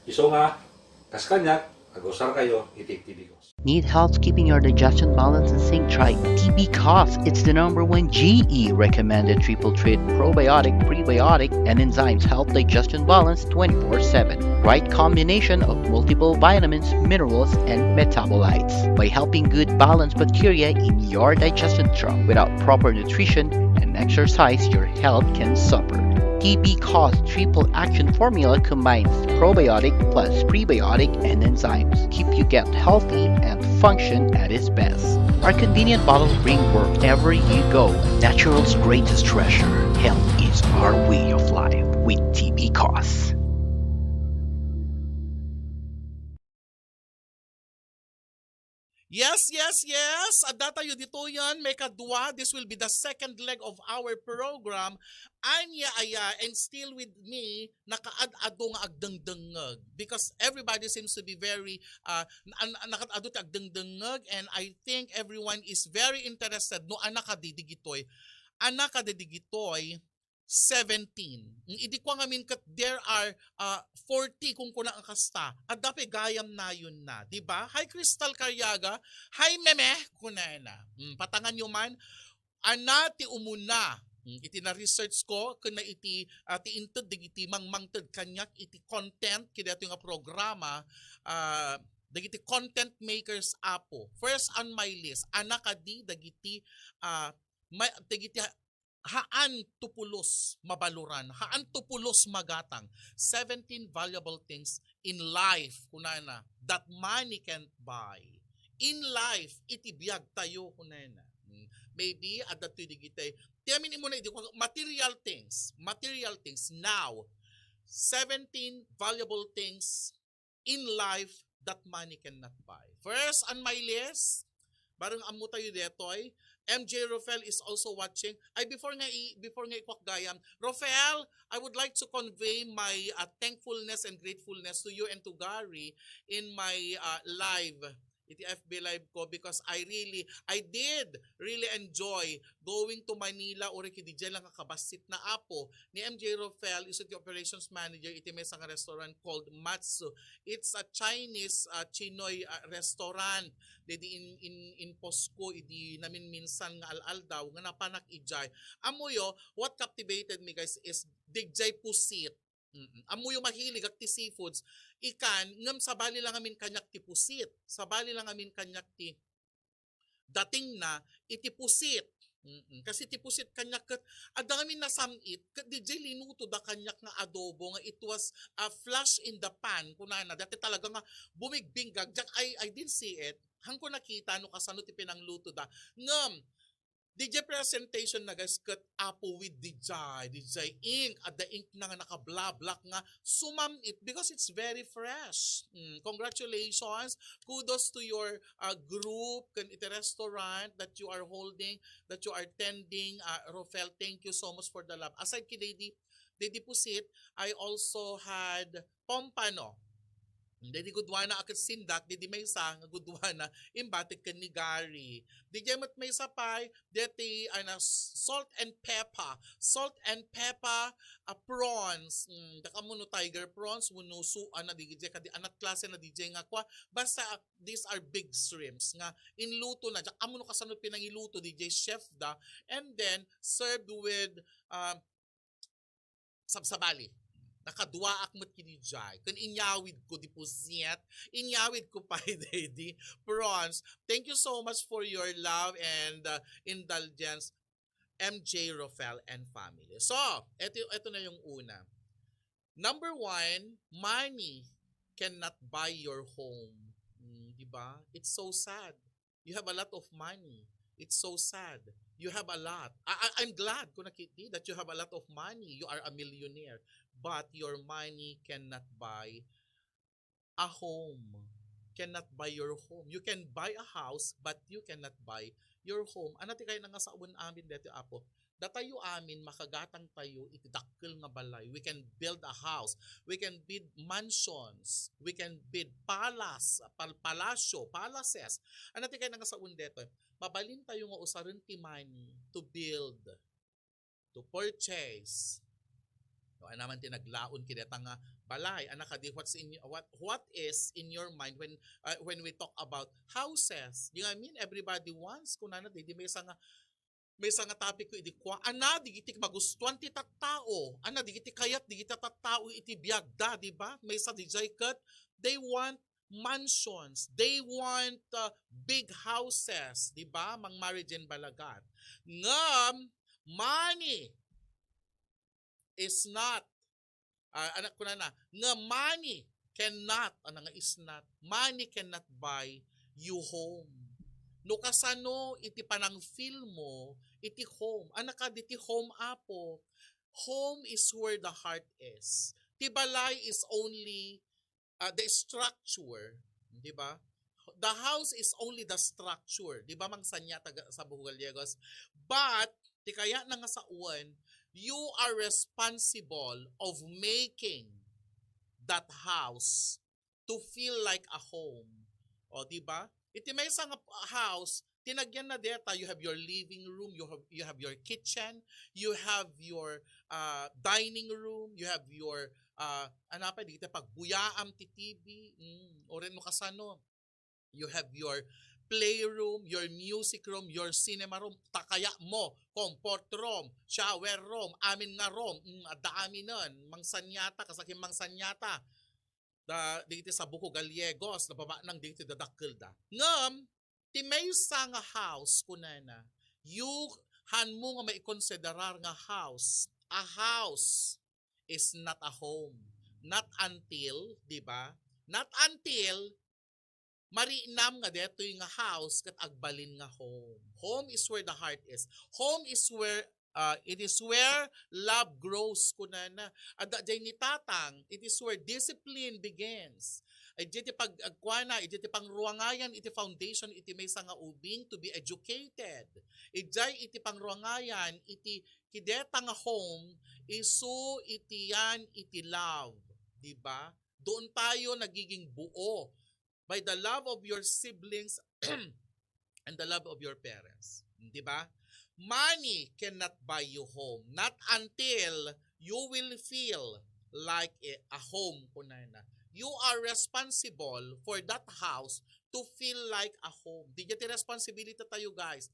Isu nga, kas kaniak, agusar kayo iti tibikos. Need help keeping your digestion balance in sync? Try T B Cos. It's the number one G E recommended triple treat probiotic, prebiotic, and enzymes help digestion balance twenty-four seven. Right combination of multiple vitamins, minerals, and metabolites by helping good balance bacteria in your digestion tract without proper nutrition and exercise, your health can suffer. T B Cos triple action formula combines probiotic plus prebiotic and enzymes. Keep you gut healthy and function at its best. Our convenient bottle bring wherever you go. Natural's greatest treasure. Health is our way of life with T B Cos. Yes, yes, yes. Adda tayo ditoyen, maikadua. This will be the second leg of our program. Ania aya, and still with me, nakaad-ado nga agdengdengngeg. Because everybody seems to be very, uh, an, an, nakaad-ado ti agdengdengngeg, and I think everyone is very interested no ania kadi digitoy. Ania kadi digitoy, seventeen. Idi kua ngamin ket there are, ah, forty, kunkuna nga kasta. Adda pay gayam nayonna, di ba? Hi, Crystal Cariaga. Hi, Meme, kunana. Mm, patangan yo man, ania ti umuna. Mm, iti na-research ko, ken na iti, ah, ti inted dagiti mangmangted kaniak iti content, ket daytoy nga programa, ah, dagiti content makers, Apo. First on my list, ania kadi dagiti, ah, ma-, dagiti haan to pulos mabaluran, haan to pulos magatang. Seventeen valuable things in life, kunana, that money can't buy. In life, iti biag tayo, kunana. Hmm. Maybe, adda toy digitay. Ti amin imuna idi ko, material things. Material things. Now, seventeen valuable things in life that money cannot buy. First on my list, bareng ammo tayo detoy, M J Rofel is also watching. Ay, before nga i-, before nga ikuak gayam, Rofel, I would like to convey my, uh, thankfulness and gratefulness to you and to Gary in my, uh, live, iti F B live ko, because I really, I did really enjoy going to Manila, uray ket diay lang nga kabassit na, Apo, ni M J Rofel, isu ti operations manager iti maysa nga restaurant called Matsu. It's a Chinese, uh, Chinoy, uh, restaurant. Daydi in, in, in-post ko idi naminminsan nga al-aldaw nga napanak idiay. Ammoyo, what captivated me, guys, is diay pusit. Mm-mm. Ammoyo, mahilig ak ti seafoods. Ikan, ngem sabali lang amin kaniak ti pusit. Sabali lang amin kaniak ti dating na iti pusit. Mm-mm. Kasi ti pusit kaniak ket adda ngamin nasam-it, ket diay linutoda kaniak nga adobo nga it was, ah, flash in the pan, kunana. Dayta talaga nga bumigbinggag. Diak, I, I didn't see it. Haanko nakita no kasano ti pinanglutoda. Ngem, diay presentation na, guys, ket Apo, with diay, diay ink, adda ink na nga nakablablak nga sumam-it because it's very fresh. Mm, congratulations. Kudos to your, uh, group, ken iti restaurant that you are holding, that you are tending, uh, Rofel. Thank you so much for the love. Aside ket daydi, daydi pusit, I also had pompano. Daydi gudwana a ket sindak, daydi maysa nga gudwana, imbatik ken ni Gary. Diay met maysa pay, deti, ana, salt and pepper. Salt and pepper, ah, prawns. Mm, diak ammo no tiger prawns, wenno su-, ana, diay kadi, anat klase na diay nga kua. Basta, ah, these are big shrimps nga inluto na. Diak ammo no kasano pinangiluto, diay chef da. And then, served with, um, sabsabali. Nakaduaak met ken diay. Ken inyawid ko di pusit, inyawid ko pay daydi prawns. Thank you so much for your love and, uh, indulgence, M J Rofel and family. So, eto, eto na yung una. Number one, money cannot buy your home. Hmm, di ba? It's so sad. You have a lot of money. It's so sad. You have a lot. I, I, I'm glad, Kuna Kitty, that you have a lot of money. You are a millionaire. But your money cannot buy a home. Cannot buy your home. You can buy a house, but you cannot buy your home. Ano ti kayat nga sawen amin deti, Apo? datayo amin makagatang tayo iti dakkel nga balay. We can build a house. We can build mansions. We can build palace, pal-, palasyo, palaces. Ano ti kayat nga sawen detoy? Mabalin tayo nga usaren ti money to build, to purchase. No, ania man ti naglaon kadayta nga balay. Ania kadi, what's in, what, what is in your mind when, uh, when we talk about houses? Di ngamin, everybody wants, kunana, di, di maysa nga, maysa nga topic ko idi kua, ania dagiti magustuan ti tattao, ania dagiti kayat dagiti tattao iti biagda, di ba? Maysa diay ket they want mansions, they want, uh, big houses, di ba? Mang Mary Jane Balagat. Ngem, money is not, ah, anak ko na na, nga money cannot, ano nga is not, money cannot buy you home. No kasano iti panang-feel mo iti home. Anak ka diti home, apo. Home is where the heart is. Ti balay is only, ah, the structure, di ba? The house is only the structure, di ba? Mangsanya taga sa Buho Gallegos. But, ti kayat na nga sawen, you are responsible of making that house to feel like a home. O, di ba? Iti maysa nga house, tinagyan na deta, you have your living room, you have, you have your kitchen, you have your, ah, dining room, you have your, ah, ano pa, di kita pagbuyaam ti T V, mm, o ren no kasano. You have your playroom, your music room, your cinema room, ta kayat mo, comfort room, shower room, amin nga room, mm, adda aminen, mangsanyata, kasakin mangsanyata. Da, dagiti sa Buho Gallegos, nababanag dagiti dadakkelda. Ngem, ti maysa nga house, kunana, you, hanmo nga maikonsiderar nga house. A house is not a home. Not until, di ba? Not until marinam nga detoy nga house ket agbalin nga home. Home is where the heart is. Home is where, uh, it is where love grows, kunana. Adda jay ni Tatang, it is where discipline begins. Idiay ti pag-, agkuana, idiay ti pangruangayan iti foundation iti maysa nga ubing to be educated. Idiay iti pangruangayan iti kadeta nga home, isu iti yan iti love, di ba? Doon tayo nagiging buo by the love of your siblings and the love of your parents. Di ba? Money cannot buy you home. Not until you will feel like a, a home, kunana. You are responsible for that house to feel like a home. Di ti responsibility tayo, guys.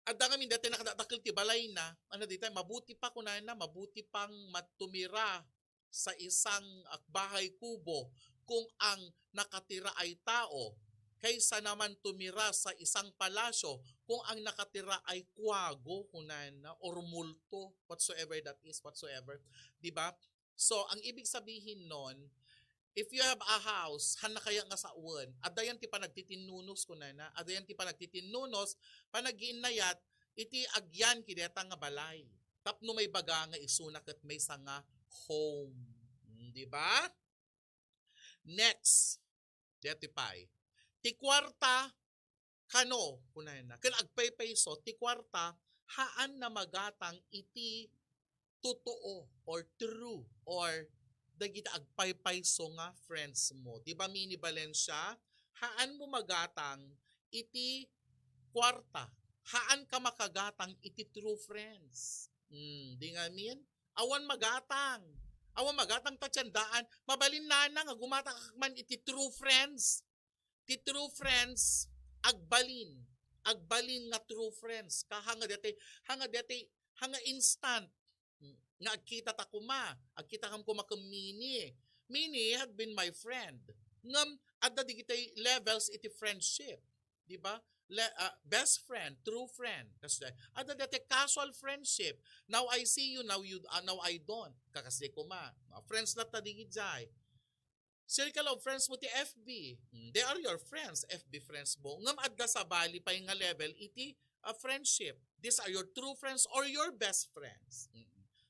Adda ngamin dati nakadakdakkel ti balayna. Ano dita? Mabuti pa, kunana, mabuti pang matumira sa isang, ah, bahay kubo kung ang nakatira ay tao, kaysa naman tumira sa isang palasyo kung ang nakatira ay kuwago, kunana, or multo, whatsoever that is, whatsoever. Di ba? So, ang ibig sabihin nun, if you have a house, han na kaya nga sawen, adda yan ti panagtitinnunos, kunana, adda yan ti panagtitinnunos, panag-iinnayat, iti agyan kadeta nga balay. Tapno maibaga nga isuna ket maysa nga home. Hmm, di ba? Next, deti pay. Ti kuarta, kano, kunana, ken agpaypayso, ti kuarta, haan na magatang iti totoo or true or dagiti agpaypayso nga friends mo. Di ba, Mini Valencia? Haan mo magatang iti kuarta. Haan ka makagatang iti true friends. Hmm, di ngamin? Awan magatang. Awan magatang ta ti saan. Mabalin nana nga gumatang man iti true friends. Ti true friends, agbalin. Agbalin nga true friends. Ka, haan nga deti, haan nga deti, haan nga instant. Hmm. Nga agkita ta koma, agkita kam koma ken Mini. Mini had been my friend. Ngem, adda dagiti levels iti friendship. Di ba? Le-, ah, best friend, true friend. Kasi, adda dati casual friendship. Now I see you, now you, ah, now I don't. Kakasdi koma. Ah, friends latta dagijay. Circle of friends mo ti F B. Mm, they are your friends, F B friends mo. Ngem adda sabali pay nga level iti, ah, friendship. These are your true friends or your best friends. Mm.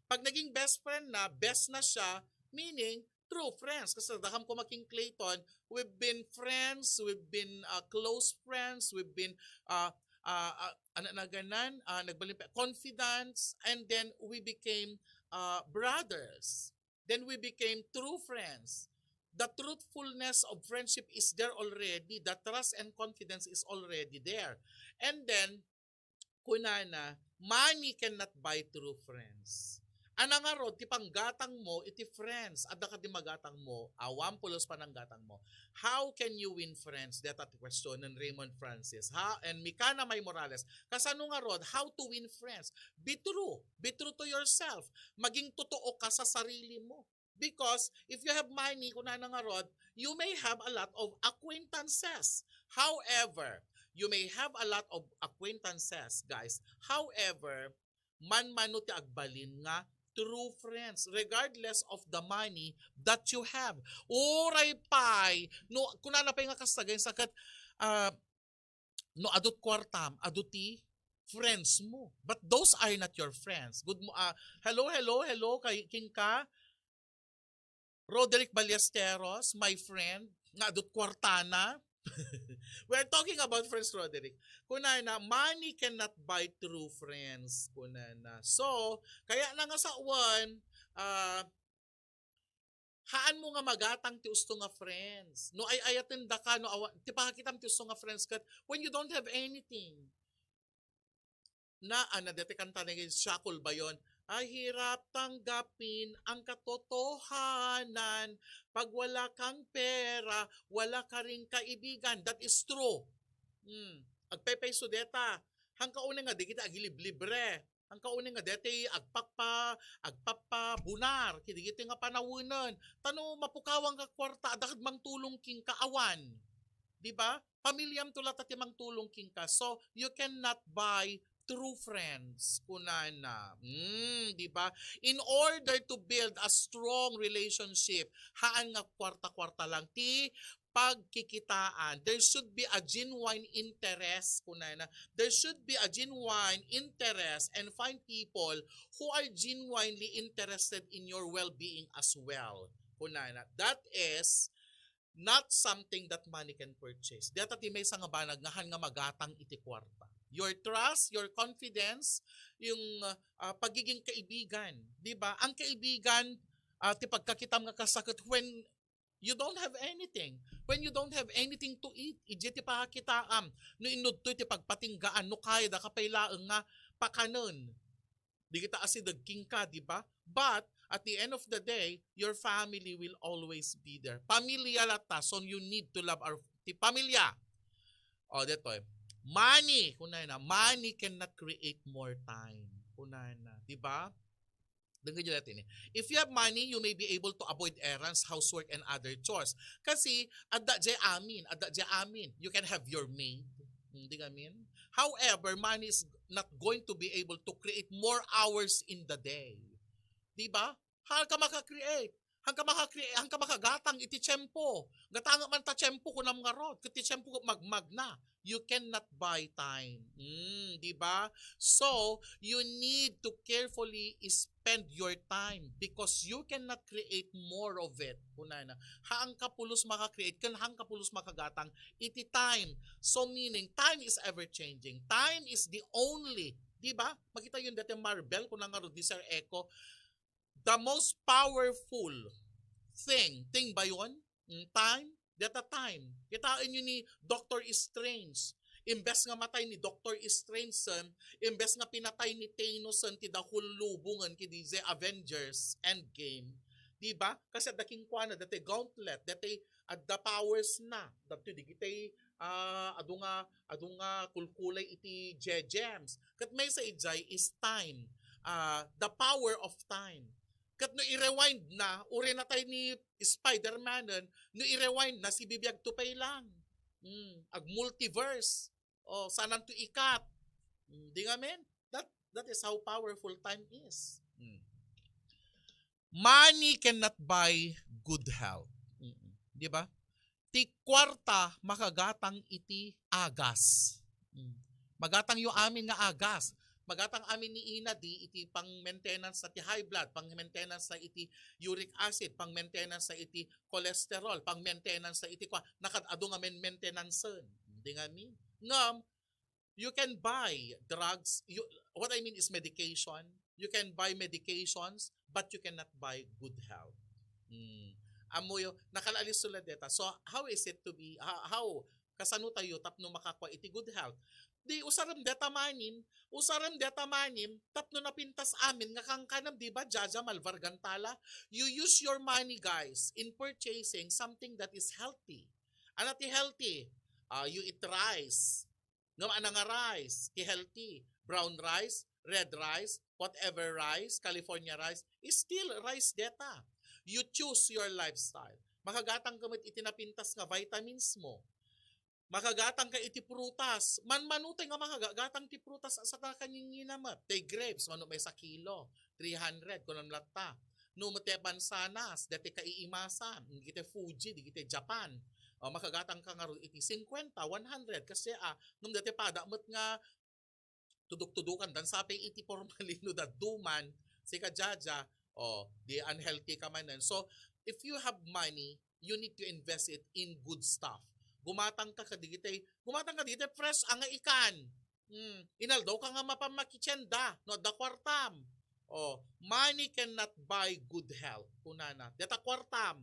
Pag naging best friend na, best na siya, meaning true friends. Kasi dakam ko making Clayton, we've been friends, we've been, ah, close friends, we've been, ah, ah, ah, ano na ganan, ah, nagbalin pa, confidants, and then we became, ah, brothers. Then we became true friends. The truthfulness of friendship is there already. The trust and confidence is already there. And then, kunana, money cannot buy true friends. Ana ngarud ti panggatang mo iti friends, adda kadi magatang mo, awan pulos pananggatang mo. How can you win friends? Deta ti question ni Raymond Francis. Ha? And Mikana May Morales. Kasano ngarud? How to win friends? Be true. Be true to yourself. Maging totoo ka sa sarili mo. Because if you have money, kunana ngarud, you may have a lot of acquaintances. However, you may have a lot of acquaintances, guys. However, manmano ti agbalin nga true friends, regardless of the money that you have. Uray pay, no, kunana pay nga kasta, guys, saket, ah, no, adut kuartam, adu ti friends mo. But those are not your friends. Good mo, ah, hello, hello, hello, kay, kenka, Roderick Ballesteros, my friend, nga adut kuartana. We're talking about friends, Roderick. Kunana, money cannot buy true friends. Kunana. So, kaya na nga sa uwan, ah, haan mo nga magatang ti usto nga friends. No ay-ayaten daka, no awa, ti pakakitam ti usto nga friends ket when you don't have anything. Na, ana, deti kanta ni Shakul Bayon, "Ay, hirap tanggapin ang katotohanan. Pag wala kang pera, wala ka ring kaibigan." That is true. Hmm. Agpepayso deta. Hangka unay nga di kita agiliblibre. Hangka unay nga deti agpakpa-, agpakpabunar. Kidi giti nga panawenen. Tano mapukawan ka kwarta, adda kad mangtulong kenka, awan. Di ba? Pamilyam to latta ti mangtulong kenka. So, you cannot buy true friends, kunana. Mm, di ba? In order to build a strong relationship, haan nga kwarta-kwarta lang ti pagkikitaan. There should be a genuine interest, kunana. There should be a genuine interest and find people who are genuinely interested in your well-being as well, kunana. That is not something that money can purchase. Deta ti maysa nga banag nga haan nga magatang iti kwarta. Your trust, your confidence, yung, ah, pagiging kaibigan, di ba? Ang kaibigan, ah, ti pagkakitam nga kasaket when you don't have anything. When you don't have anything to eat, idiay ti pakakitaam. No inudtoy ti pagpatinggaan, no kayada ka pay laeng nga pakanen. Di kita asideg kenka, di ba? But at the end of the day, your family will always be there. Pamilya latta, so you need to love our ti pamilya. O, detoy. Money, kunana, money cannot create more time. Kunana, di ba? Denggen dati ni. If you have money, you may be able to avoid errands, housework, and other chores. Kasi, adda jay amin, adda jay amin. You can have your maid. Hmm, di ngamin? However, money is not going to be able to create more hours in the day. Di ba? Haan ka maka-create. Haan ka maka-create, haan ka makagatang iti tiempo. Gatangem man ta tiempo, kunam ngarud. Ket ti tiempo magmagna. You cannot buy time. Mm, di ba? So, you need to carefully spend your time because you cannot create more of it. Kunana, haan ka pulos maka-create, ken haan ka pulos makagatang iti time. So, meaning, time is ever-changing. Time is the only, di ba? Makita yun dati Marvel, kuna ngarud ni Sir Echo, the most powerful thing, thing ba yun? Mm, time? Deta time. Kitaen nyo ni Doctor Strange. Imbes nga matay ni Doctor Strange sen, imbes nga pinatay ni Thanos sen ti dahul lubongen kidi jay Avengers Endgame. Di ba? Kasi adda kenkuana, dati gauntlet, dati adda powers na. Dati digitay, ah, adu nga, adu nga kulkulay iti je-, gems. Ket maysa idiay is time. Ah, the power of time. Ket no i-rewind na, uray natay ni Spider-Man, no i-rewind na, sibibiag to pay lang. Mm, ag-multiverse. O, saanan to ikat. Mm, di ngamin? That, that is how powerful time is. Mm. Money cannot buy good health. Mm. Di ba? Ti kwarta makagatang iti agas. Mm. Magatang yo amin nga agas. Magatang amin ni Ina di iti pang-maintenance na ti high blood, pang-maintenance na iti uric acid, pang-maintenance na iti cholesterol, pang-maintenance na iti kwa, nakad-adu nga men-, maintenance. Di ngamin. Ngem, You can buy drugs. You, what I mean is medication. You can buy medications, but you cannot buy good health. Mm. Ammoyo, nakalalis la deta. So, how is it to be, how, how kasano tayo tapno makakua iti good health? Di usarem deta manim, usarem deta manim, tapno napintas amin nga kankanam, di ba, Jaja, malbargan tala? You use your money, guys, in purchasing something that is healthy. Ano ti healthy? Ah, you eat rice. Ngem ano nga rice ti healthy? Brown rice, red rice, whatever rice, California rice, is still rice deta. You choose your lifestyle. Makagatang ka met iti napintas nga vitamins mo. Makagatang ka iti prutas. Manmano tay nga makagatang ti prutas a saan a kaninginginamet. Tay grapes, mano met sa kilo, three hundred, kunam latta. No met ti mansanas, dati kaiimasan, dagiti Fuji, dagiti Japan. O, makagatang ka ngarud iti singkwenta, one hundred, kasi, ah, ngem dati pada met nga tudok-tudokan, dan sapay iti formalin no dadduma, sika, Jaja, o, di unhealthy ka manen. So, if you have money, you need to invest it in good stuff. Gumatang ka kadigitay, gumatang ka digitay fresh a nga ikan. Hmm, inaldaw ka nga mapan makitienda, no adda kuartam. O, money cannot buy good health, kunana. Deta kuartam,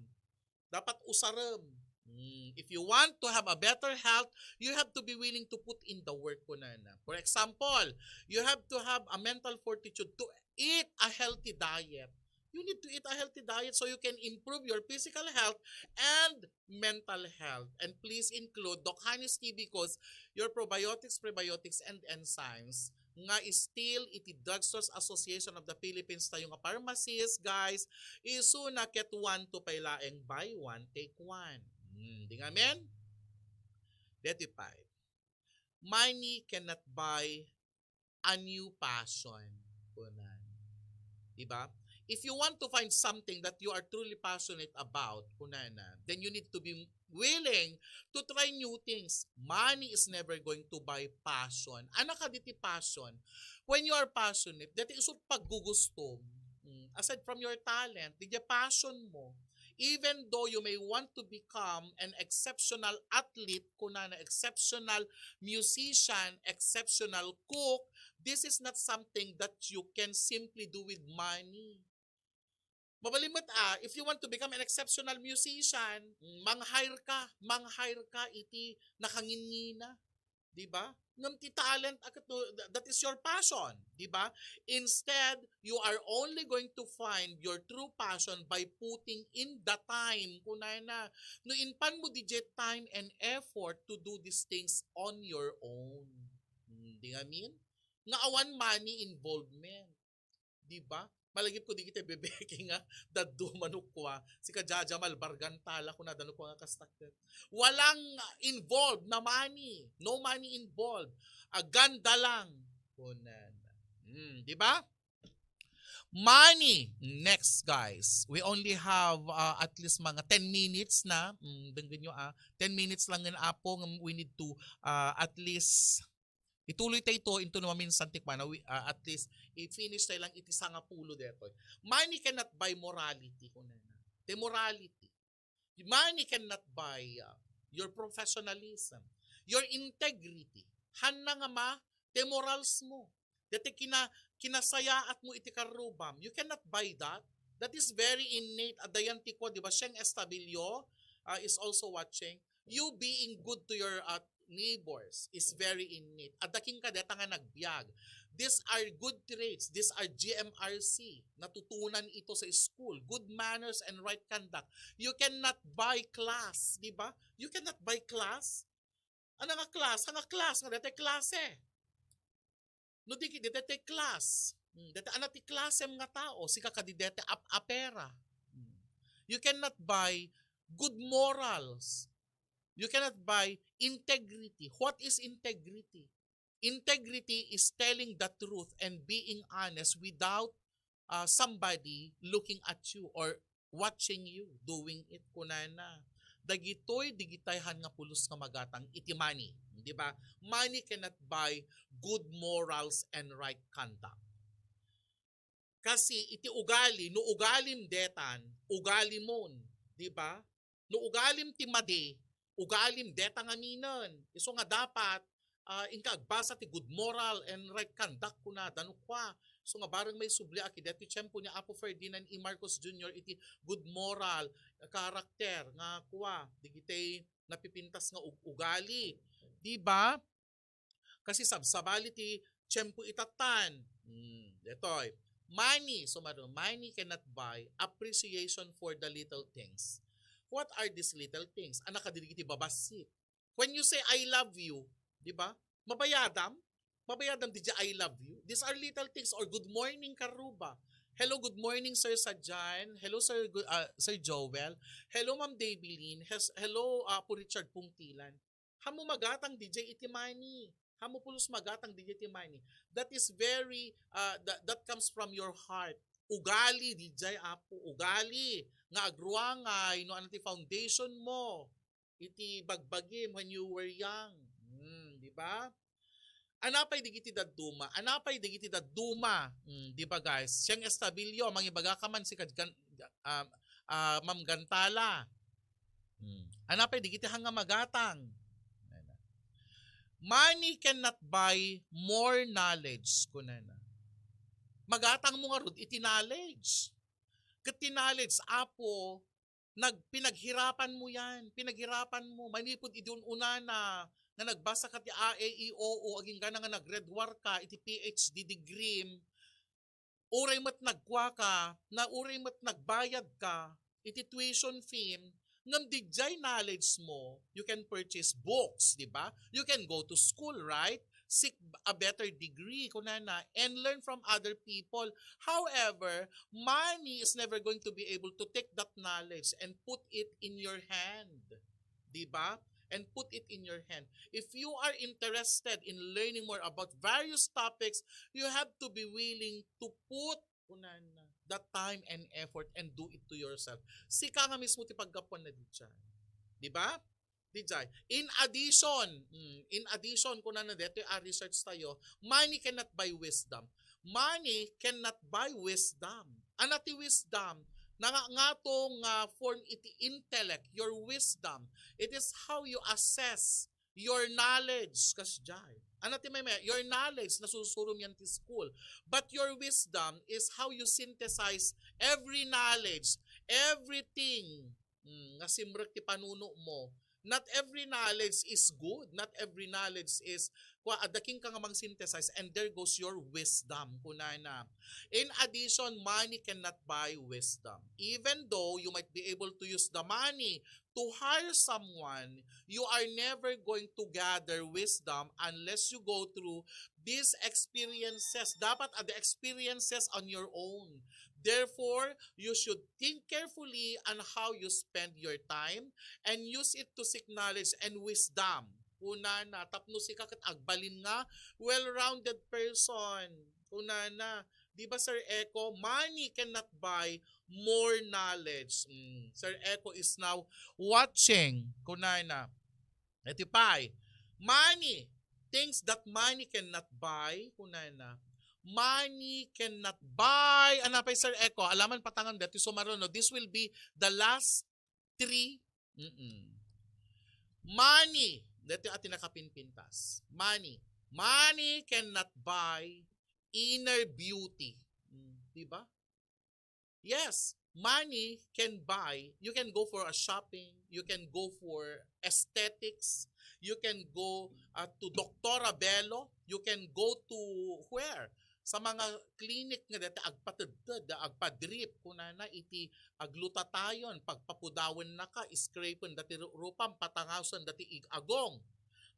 dapat usarem. Hmm, if you want to have a better health, you have to be willing to put in the work, kunana. For example, you have to have a mental fortitude to eat a healthy diet. You need to eat a healthy diet so you can improve your physical health and mental health. And please include Doc Honey's T V Codes, your probiotics, prebiotics, and enzymes nga still iti Drugstores Association of the Philippines tayo nga pharmacist, guys. Isu na ket one to pay laeng, buy one, take one. Hmm, di ngamin? Deti pay. Money cannot buy a new passion, kunan. Diba? If you want to find something that you are truly passionate about, kunana, then you need to be willing to try new things. Money is never going to buy passion. Ano kaditi passion? When you are passionate, dati isut paggugusto. Mm, aside from your talent, di passion mo. Even though you may want to become an exceptional athlete, kunana, exceptional musician, exceptional cook, this is not something that you can simply do with money. Mabalin met, ah, if you want to become an exceptional musician, mang-hire ka, mang-hire ka iti nakangingina, di ba? Ngem ti talent, a ket no, th-, that is your passion, di ba? Instead, you are only going to find your true passion by putting in the time, kunana. No, impan mo diay time and effort to do these things on your own. Hmm, di ngamin? Nga awan money involvement. Di ba? Malagip ko di kita bebeke nga dadduma no kua. Sika, Jaja, malbargan tala kuna dano kua nga kasta ket. Walang involved na money. No money involved. Aganda lang. Kunan. Hmm, di ba? Money. Next, guys. We only have, uh, at least mga ten minutes na. Mm, denggen nyo, ah. Ten minutes lang nga, apo, nga we need to, uh, at least ituloy tayo ito into no maminsan ti kuana, we, ah, at least, i-finish tayo lang iti sangapulo detoy. Money cannot buy morality, kunana. The morality. Money cannot buy, ah, your professionalism, your integrity. Hanna nga ma, the morals mo. Dati kina-, kinasayaat mo iti karrubam. You cannot buy that. That is very innate. Adda yan ti kua, di ba? Sheng Estabillo, ah, is also watching. You being good to your, ah, neighbors is very innate. Adda kenka deta nga nagbiag. These are good traits. These are G M R C. Natutunan ito sa school. Good manners and right conduct. You cannot buy class, di ba? You cannot buy class. Ano nga class? Nga class, nga dati klase. No di, di dati class. Hmm, dati ano ti klasem nga tao? Sika kadi dati ap-apera. Hmm. You cannot buy good morals. You cannot buy integrity. What is integrity? Integrity is telling the truth and being honest without, uh, somebody looking at you or watching you doing it, kunana. Dagitoy digitayhan nga pulos nga magatang iti money, di ba? Money cannot buy good morals and right conduct. Kasi iti ugali, no ugalim detan, ugalimon, di ba? No ugalim ti madi, ugalim deta ngaminen. Isu nga dapat, ah, inka agbasa ti good moral and right conduct kuna, dano kua. So nga bareng maisubli a ket daytoy tiempo ni Apo Ferdinand E. Marcos Junior iti good moral, ah, character nga kua, digitay napipintas nga ug-, ugali. Di ba? Kasi sabsabali ti tiempo itatan. Hmm, detoy. Money, so maro, money cannot buy appreciation for the little things. What are these little things? Anak ka diri iti babassit. When you say, "I love you," di ba? Mabayadam? Mabayadam di "I love you." These are little things or "Good morning, Karuba." "Hello, good morning, Sir Sadjan." "Hello, Sir Gu- ah, Sir Joel." "Hello, Ma'am Debbie Lynn." Hes- "Hello, Apo Richard Pungtilan." Hamo magatang didiay iti money. Hamo pulos magatang didiay iti money. That is very, ah, that, that comes from your heart. Ugali didiay, Apo. Ugali nga agruangay no ano ti foundation mo iti bagbagim when you were young. Hmm, di ba? Anapay digiti dadduma? Anapay digiti dadduma? Hmm, di ba, guys? Siyang Estabillo, mangibaga ka man si Kad-, Gan-, ah, ah, Ma'am Gantala. Hmm. Anapay digiti hanga magatang? Money cannot buy more knowledge, kunana. Magatang mo ngarud iti knowledge. Ket ti knowledge, Apo, nag-, pinaghirapan mo yan. Pinaghirapan mo. Manipud idi un-unana nga nagbasa ka ti A, E, I, O, U, agingga na nga nag-red war ka iti P H D degree, uray met nagkua ka, na uray met nagbayad ka iti tuition fee, ngem didiay knowledge mo, you can purchase books, di ba? You can go to school, right? Seek a better degree, kunana, and learn from other people. However, money is never going to be able to take that knowledge and put it in your hand. Di ba? And put it in your hand. If you are interested in learning more about various topics, you have to be willing to put, kunana, the time and effort and do it to yourself. Sika nga mismo ti paggapuan na didiay. Di ba? Didiay. In addition, mm, in addition, kunana, detoy a research tayo, money cannot buy wisdom. Money cannot buy wisdom. Ana ti wisdom? Nga, nga to nga form iti intellect, your wisdom. It is how you assess your knowledge, kasdiay. Ana ti maymay-, your knowledge, nasusurom yan ti school. But your wisdom is how you synthesize every knowledge, everything, mm, nga simrek ti panuno mo. Not every knowledge is good. Not every knowledge is, kua, adda kenka nga mang-synthesize, and there goes your wisdom, kunana. In addition, money cannot buy wisdom. Even though you might be able to use the money to hire someone, you are never going to gather wisdom unless you go through these experiences. Dapat adda experiences on your own. Therefore, you should think carefully on how you spend your time and use it to seek knowledge and wisdom. Kunana, tapno sika ket agbalin nga well-rounded person. Kunana, di ba, Sir Echo, money cannot buy more knowledge. Mm. Sir Echo is now watching. Kunana, iti pay, money, things that money cannot buy. Kunana, money cannot buy. Ana pay, Sir Echo? Alaman patangan dati sumaruno. This will be the last three. Mm-mm. Money. Dati ati nakapinpintas. Money. Money cannot buy inner beauty. Mm, di ba? Yes, money can buy. You can go for a shopping. You can go for aesthetics. You can go, uh, to Doktora Bello. You can go to where? Sa mga clinic nga dati agpatedted, agpadrip, kunana iti aglutatayon, pagpapudawen naka, scrapen dati ru-, rupam, patangason dati ig-agong,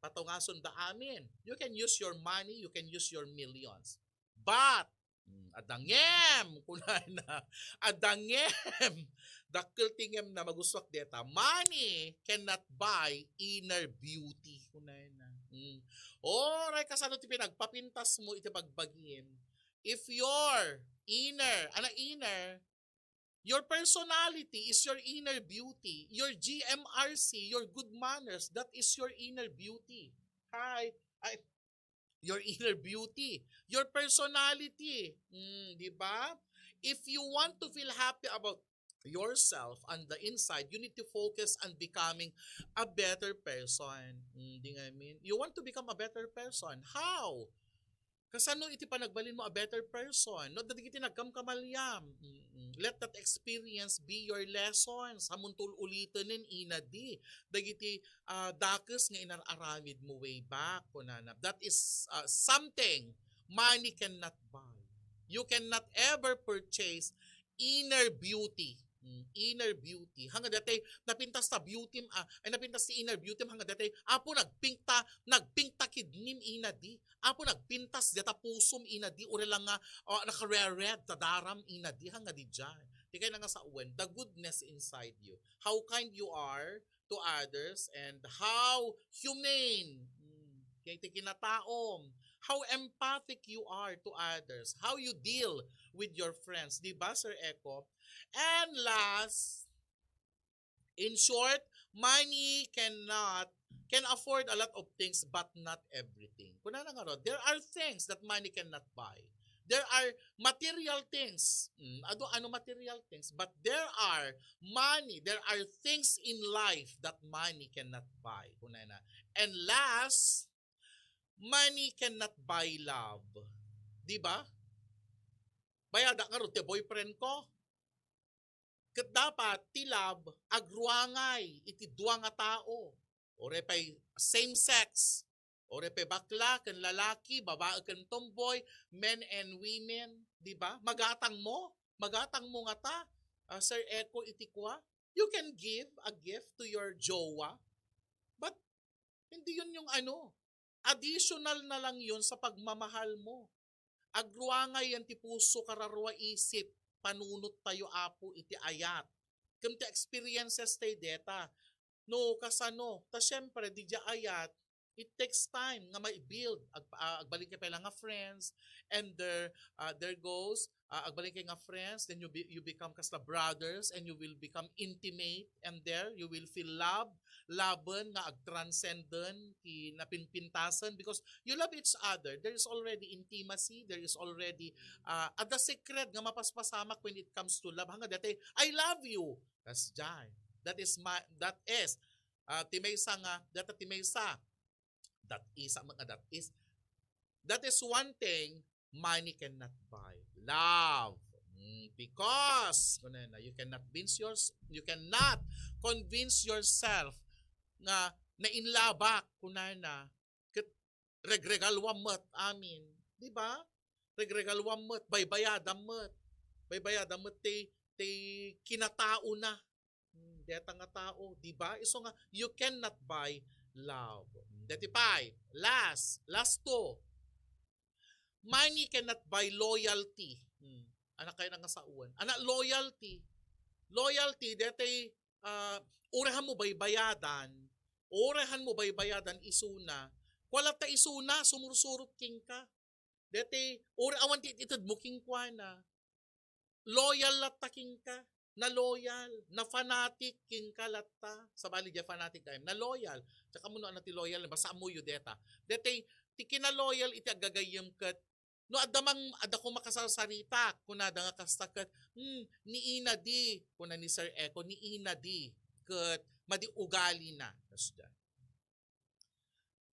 patangason da amin. You can use your money, you can use your millions. But, mm, adda ngem, kunana, adda ngem, dakkel ti ngem na, magustuak deta, money cannot buy inner beauty, kunana. Mm. Oray kasano ti pinagpapintas mo iti bagbagim? If your inner, ana inner, your personality is your inner beauty, your G M R C, your good manners, that is your inner beauty. Hi, ay, your inner beauty, your personality. Mm, di ba? If you want to feel happy about yourself on the inside, you need to focus on becoming a better person. Mm, di nga mean? You want to become a better person. How? Kasano iti panagbalin mo a better person? No, dagiti nagkamkamaliam. Mm-mm. Let that experience be your lessons. Hamunto ul-uliten inadi. Dagiti ah, dakes nga inar-aramid mo way back, kunana. That is ah, something money cannot buy. You cannot ever purchase inner beauty. Mm, inner beauty. Hangga dati, napintas ta beauty, ah, ay napintas ti inner beauty, hangga dati, Apo, nagpinta, nagpinta kidnim inadi. Apo, nagpintas data pusom inadi, uri lang nga, oh, nakare-red, tadaram inadi, hangga di dyan. Di kayo nga sa uwan, the goodness inside you. How kind you are to others and how humane. Mm, kay ti kinataom. How empathic you are to others. How you deal with your friends. Di ba, Sir Echo? And last, in short, money cannot, can afford a lot of things but not everything. Kunana nga ron, there are things that money cannot buy. There are material things. Mm, adu, ano material things? But there are money, there are things in life that money cannot buy. Kunana. And last, money cannot buy love. Di ba? Bayada nga ron ti boyfriend ko. Ket dapat ti love agruangay iti dua nga tao. Uray pay same sex. Uray pay bakla ken lalaki, babae ken tomboy, men and women, di ba? Magatang mo, magatang mo ngata, ah, Sir Echo, iti kua. You can give a gift to your jowa, but hindi yun yung ano, additional na lang yun sa pagmamahal mo. Agruangay yan ti puso, kararua, isip, panunot tayo, Apo, iti ayat. Ken ti experiences tayo deta. No, kasano? Ta siyempre, di dia ayat, it takes time nga ma-build. Ag, ah, agbalin kayo pay lang nga friends, and there, ah, there goes, ah, agbalin kayo nga friends, then you, be, you become kasla brothers, and you will become intimate, and there, you will feel love, laban nga agtranscenden ti napinpintasan because you love each other. There is already intimacy, there is already, ah, adda secret nga mapaspasamak when it comes to love. Hangga dati, "I love you." That's jay. That is my, that is, ah, ti maysa nga, data ti maysa. That is, ah, mga that is. That is one thing money cannot buy. Love. Mm, because, kunana, you cannot convince yours, you cannot convince yourself nga nainlabak, kunana, ket regregaluam met amin. Di ba? Regregaluam met, baybayadam met. Baybayadam met ti, ti kinataona. Hmm, deta nga tao, di ba? Isu nga, you cannot buy love. Deti pay, last, last two. Money cannot buy loyalty. Hmm. Anak kayo nga sauen. Anak, loyalty. Loyalty, deti, ah, uray han mo baybayadan, uray han mo baybayadan isuna, kua latta isuna, sumursurot kenka. Deti, uray awan ti itedmo kenkuana. Loyal latta kenka. Na-loyal, na-fanatic kenka latta. Sabali, di fanatic dayem. Na-loyal. Tsaka mo no, ano ti loyal, basta amuyo deta. Deti, ti kinaloyal iti aggagayyem ket no adda mang, adda ko makasarsarita, kunada nga kasta ket, "Hmm, ni ina di," kuna ni Sir Echo, "ni ina di, ket madi ugalina." Kasdiay.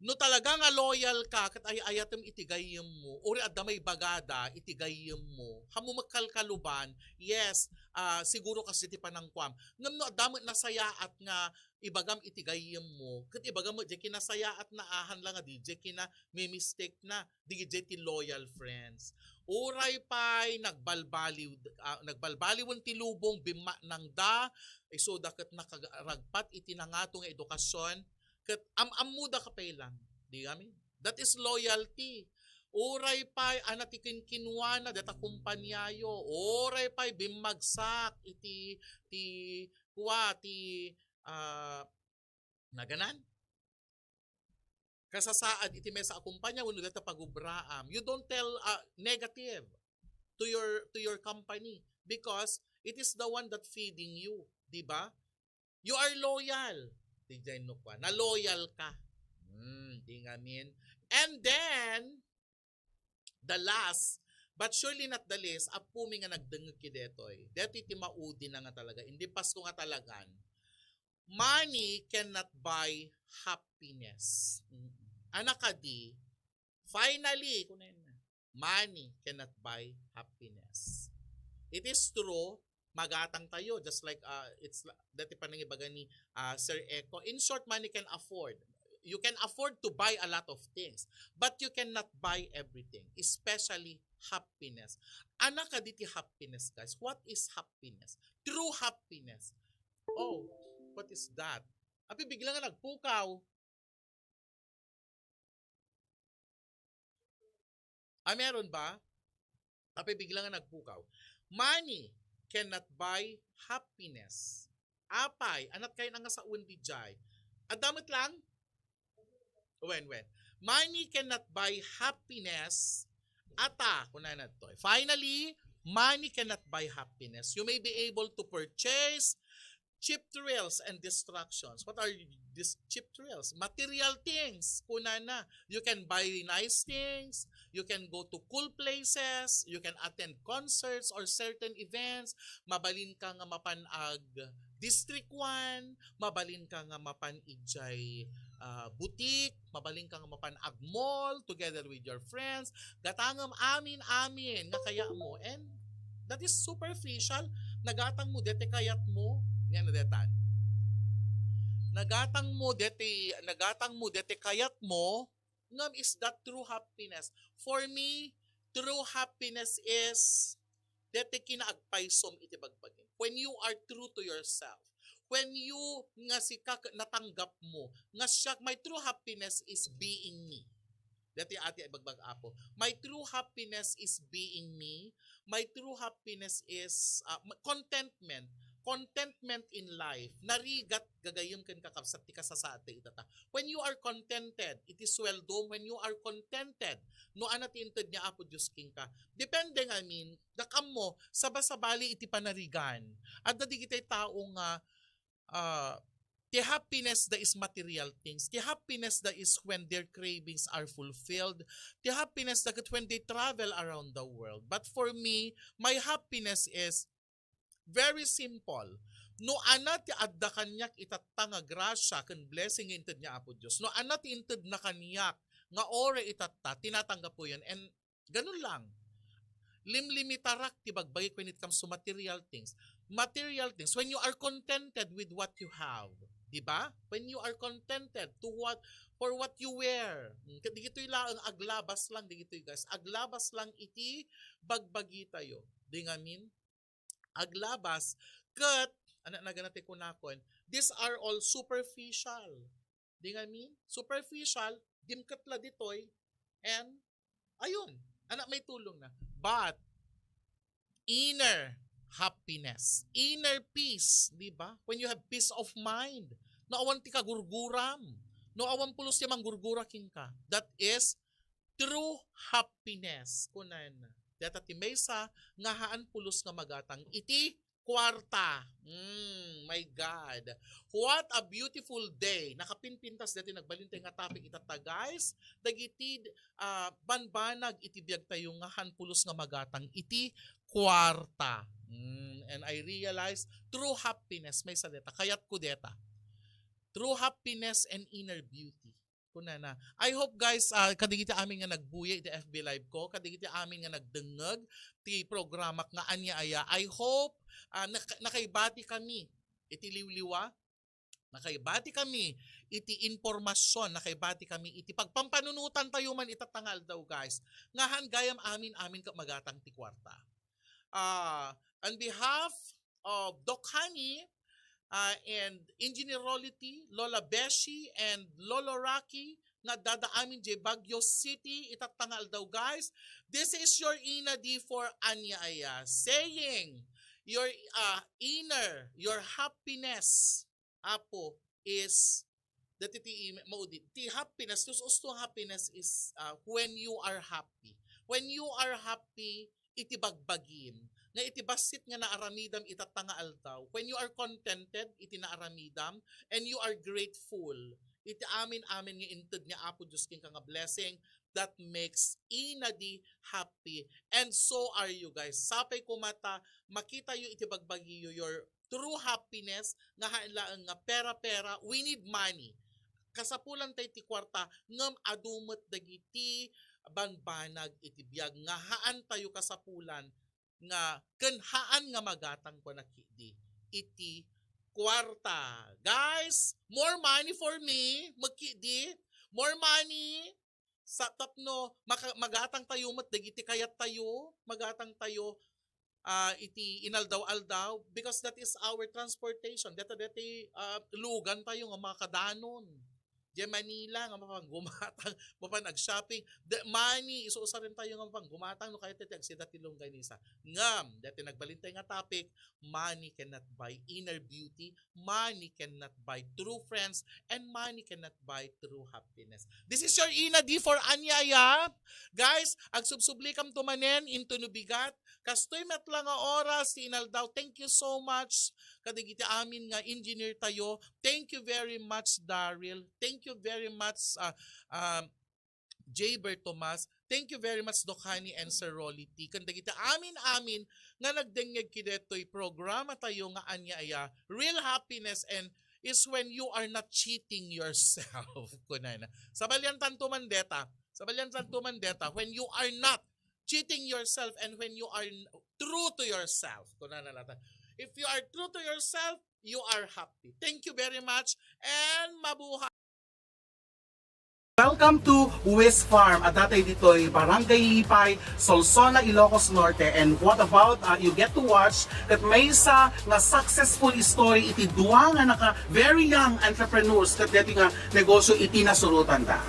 No talaga nga loyal ka, ket ay-ayatem iti gayyemmo, uray adda maibagada iti gayyemmo, han mo met kalkaluban, yes, ah, siguro kasdiay ti panangkuam. Ngem no adda met nasayaat nga ibagam iti gayyemmo, ket ibagam met diay kinasayaatna, ahan la nga di diay kinamimistake na, di diay ti loyal friends. Uray pay nagbalbaliw, ah, nagbalbaliwen ti lubong, bimmaknangda, isuda ket nakaragpat iti nangato nga edukasyon, ket am-ammoda ka pay lang. Di kami? That is loyalty. Uray pay, ana ti kinkinuana, deta kumpaniayo. Uray pay, bimmagsak iti, ti, kua, ti, ah, naganan? Kasasaad iti maysa a kumpanya wenno deta pagubraam. You don't tell, ah, negative to your, to your company because it is the one that feeding you, di ba? You are loyal. Di jay no kua. Na-loyal ka. Hmm, di ngamin. And then, the last, But surely not the least, appomi nga nagdengngeg iti daytoy. Daytoy ti maudina nga talaga. Indi Pasko nga talagan. Money cannot buy happiness. Mm. Anak kadi, finally, kunen na, money cannot buy happiness. It is true, magatang tayo, just like, uh, it's la-, dati pa nangibaga ni, uh, Sir Echo. In short, money can afford. You can afford to buy a lot of things, but you cannot buy everything, especially happiness. Anak kadi ti happiness, guys. What is happiness? True happiness. Oh, what is that? Apay bigla nga nagpukaw. Ah, meron ba? Apay bigla nga nagpukaw. Money cannot buy happiness. Apay, anat kayo nga sawen di jay. Adamot lang? Wen, wen. Money cannot buy happiness. Ata, kuna na to. Finally, money cannot buy happiness. You may be able to purchase cheap thrills and distractions. What are these cheap thrills? Material things. Kuna na. You can buy nice things. You can go to cool places. You can attend concerts or certain events. Mabalin ka nga mapan ag District one, mabalin ka nga mapan idiay, ah, butik, mabalin ka nga mapan ag mall together with your friends. Gatangem amin-amin nga kayatmo. And that is superficial. Nagatang mo deti kayatmo. Nga na detan. Nagatang mo deti, nagatang mo deti kayatmo. Ngem, is that true happiness? For me, true happiness is deti kinaagpaysom iti bagbagim. When you are true to yourself, when you nga sika ket natanggap mo nga siak, my true happiness is being me. Dati ati ay bagbag Apo. My true happiness is being me. My true happiness is, ah, ma-, contentment. Contentment in life. Narigat gagayem ken kakabsat ti kasasaad ta itata. When you are contented, it is well done. When you are contented, no, ana ti inted ni Apo Dios kenka. Depende ngamin, dakam mo, sabasabali iti panarigan. Adda digitay tao nga, ah, ti happiness da is material things. Ti happiness da is when their cravings are fulfilled. Ti happiness da ket when they travel around the world. But for me, my happiness is very simple. No ana ti adda kaniak itatta nga grasya ken blessing nga inted ni Apo Dios. No ana ti inted na kaniak nga ore itatta, tinatanggap ko yan. And ganun lang. Limlimitarak ti bagbagik when it comes to material things. Material things, when you are contented with what you have, di ba? When you are contented to what, for what you wear. Hmm, ket digitoy laeng, aglabas lang digitoy, guys. Aglabas lang iti bagbagi tayo. Di ngamin? Aglabas, ket, ana nagana ti kunakon, these are all superficial. Di ngamin? Superficial, dimket la ditoy, and, ayun, ana may tulong na. But, inner happiness, inner peace, di ba? When you have peace of mind, no awan ti kagurguram, no awan pulos ti manggurgura kenka, that is true happiness. Kunana, deta ti maysa nga haan pulos nga magatang iti kuarta. Mm, my God. What a beautiful day. Nakapinpintas deti nagbalintay nga topic itatta, guys. Dagiti, ah, banbanag iti biag tayo nga haan pulos nga magatang iti kuarta. Mm, and I realize true happiness, maysa deta. Kayatko deta. True happiness and inner beauty. Kunana. I hope, guys, ah, kadigiti amin nga nagbuya iti F B Live ko, kadigiti amin nga nagdengngeg ti programak nga Ania Aya, I hope, ah, nak-, nakaibati kami iti liwliwa, nakaibati kami iti impormasyon, nakaibati kami iti pagpampanunutan tayo man itatta nga aldaw, guys. Nga haan gayam amin-amin ket magatang ti kuarta. Ah, on behalf of Doc Honey, ah, and Engineer Rolly T, Lola Beshi, and Lolo Rocky, nga addada amin diay Baguio City, itatta nga aldaw, guys. This is your Ina D for Ania Aya, saying, your, ah, inner, your happiness, Apo, is, dati ti maudi, ti happiness, ti us-usto nga happiness is, ah, when you are happy. When you are happy, iti bagbagim, nga iti bassit nga naaramidam itatta nga aldaw, when you are contented iti naaramidam, and you are grateful iti amin-amin nga inted ni Apo Dios kenka nga blessing, that makes Ina D happy. And so are you guys. Sapay koma ta makitayo iti bagbagiyo your true happiness nga haan laeng nga pera-pera. We need money. Kasapulan tayo ti kuarta, ngem adu met dagiti banbanag iti biag nga haan tayo kasapulan nga ken haan nga magatang ko na kidi iti kuarta. Guys, more money for me, magkidi, more money. Sa tapno, maka-, magatang tayo met dagiti kayat tayo, magatang tayo, ah, iti inaldaw-aldaw, because that is our transportation. Deta, deti, ah, lugan tayo nga makadanon. Diay Manila nga mapan gumatang, mapan ag-shopping. The money, isu-usaren tayo nga mapan gumatang, no kayat ti agsida ti longganisa. Ngem, deti nagbalin tayo nga topic, money cannot buy inner beauty, money cannot buy true friends, and money cannot buy true happiness. This is your Ina D for Anyaya. Guys, agsubsublikam to manen into no bigat. Kastoy met la nga oras ti inaldaw. Thank you so much kadagiti amin nga engineer tayo. Thank you very much, Daryl. Thank you very much, ah, um, J. Ber Tomas. Thank you very much, Doc Honey and Sir Rolly T. Ken dagiti amin-amin nga nagdengngeg kidetoy programa tayo nga Anyaya, real happiness and is when you are not cheating yourself. Kunana. Sabaliantan to man deta. Sabaliantan to man deta. When you are not cheating yourself and when you are n-, true to yourself. Kunana lata. If you are true to yourself, you are happy. Thank you very much and mabuhay. Welcome to Wis Farm. Adda tayo ditoy Barangay Lipay, Solsona, Ilocos Norte. And what about, uh, you get to watch ket maysa nga successful story iti dua nga naka very young entrepreneurs ket deti nga negosyo iti nasurotanda.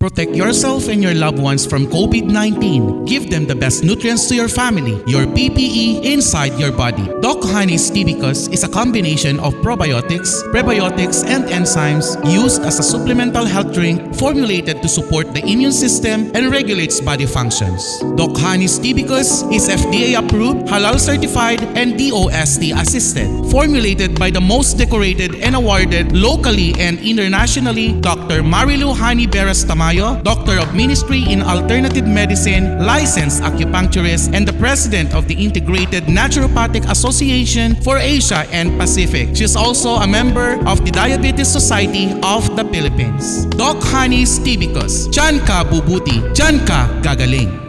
Protect yourself and your loved ones from COVID nineteen. Give them the best nutrients to your family, your P P E inside your body. Doc Honey's Tibicus is a combination of probiotics, prebiotics, and enzymes used as a supplemental health drink formulated to support the immune system and regulates body functions. Doc Honey's Tibicus is F D A approved, halal certified, and D O S T assisted. Formulated by the most decorated and awarded locally and internationally, Doctor Marilu Honey Beras Tamayo, Doctor of Ministry in Alternative Medicine, licensed acupuncturist, and the President of the Integrated Naturopathic Association for Asia and Pacific. She is also a member of the Diabetes Society of the Philippines. Doc Honey's Tibicus, diyan ka bubuti, diyan ka gagaling.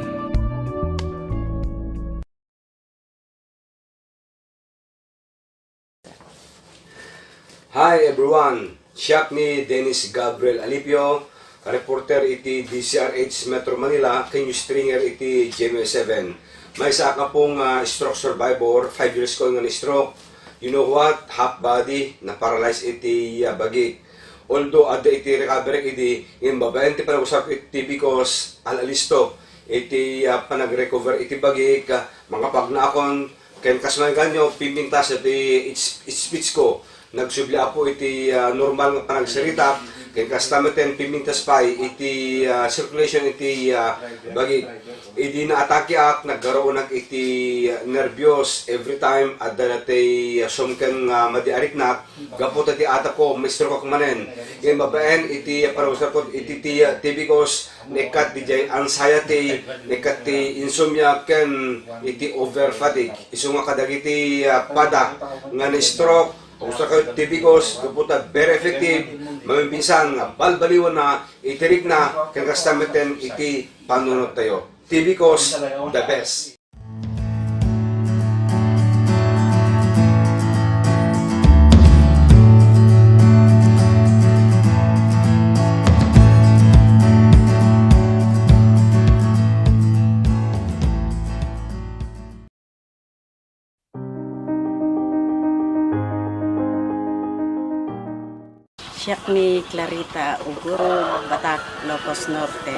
Hi everyone! Siak ni Dennis Gabriel Alipio, reporter iti D Z R H Metro Manila, ken news stringer iti G M A seven. Maysa a kapong, ah, stroke survivor, five years ko nga ni-stroke. You know what? Half body, na-paralyze iti, ah, bagik. Although adda iti recovery idi, ngem babaen ti panagusarko iti Tibicus, al-alisto iti, ah, panagrecover iti bagik, ah, makapagnaakon, ken kas makanyo, pimintas iti its-, speech ko. Nagsubli, Apo, iti, ah, normal nga panagsirita, ken kasta met ken pimintas pay iti, ah, circulation iti, ah, bagik. Idi naatakeak, naggaruonak iti, ah, nerbios. Every time adda daytoy, ah, sumken nga madi a riknak, gapu ta ti atako, ma-stroke-ak manen. Ngem babaen iti panagusarko iti ti-, Tibicus, naikkat diay anxiety, naikkat ti insomnia, ken iti over fatigue. Isu nga kadagiti, ah, pada nga na-stroke, pagusarkayo Tibicus, gapu ta very effective, maminsan nga balbaliwanna iti rikna, ken kasta met ken iti panunottayo. Tibicus, the best. Siak ni Clarita Ugurog, Batac, Ilocos Norte.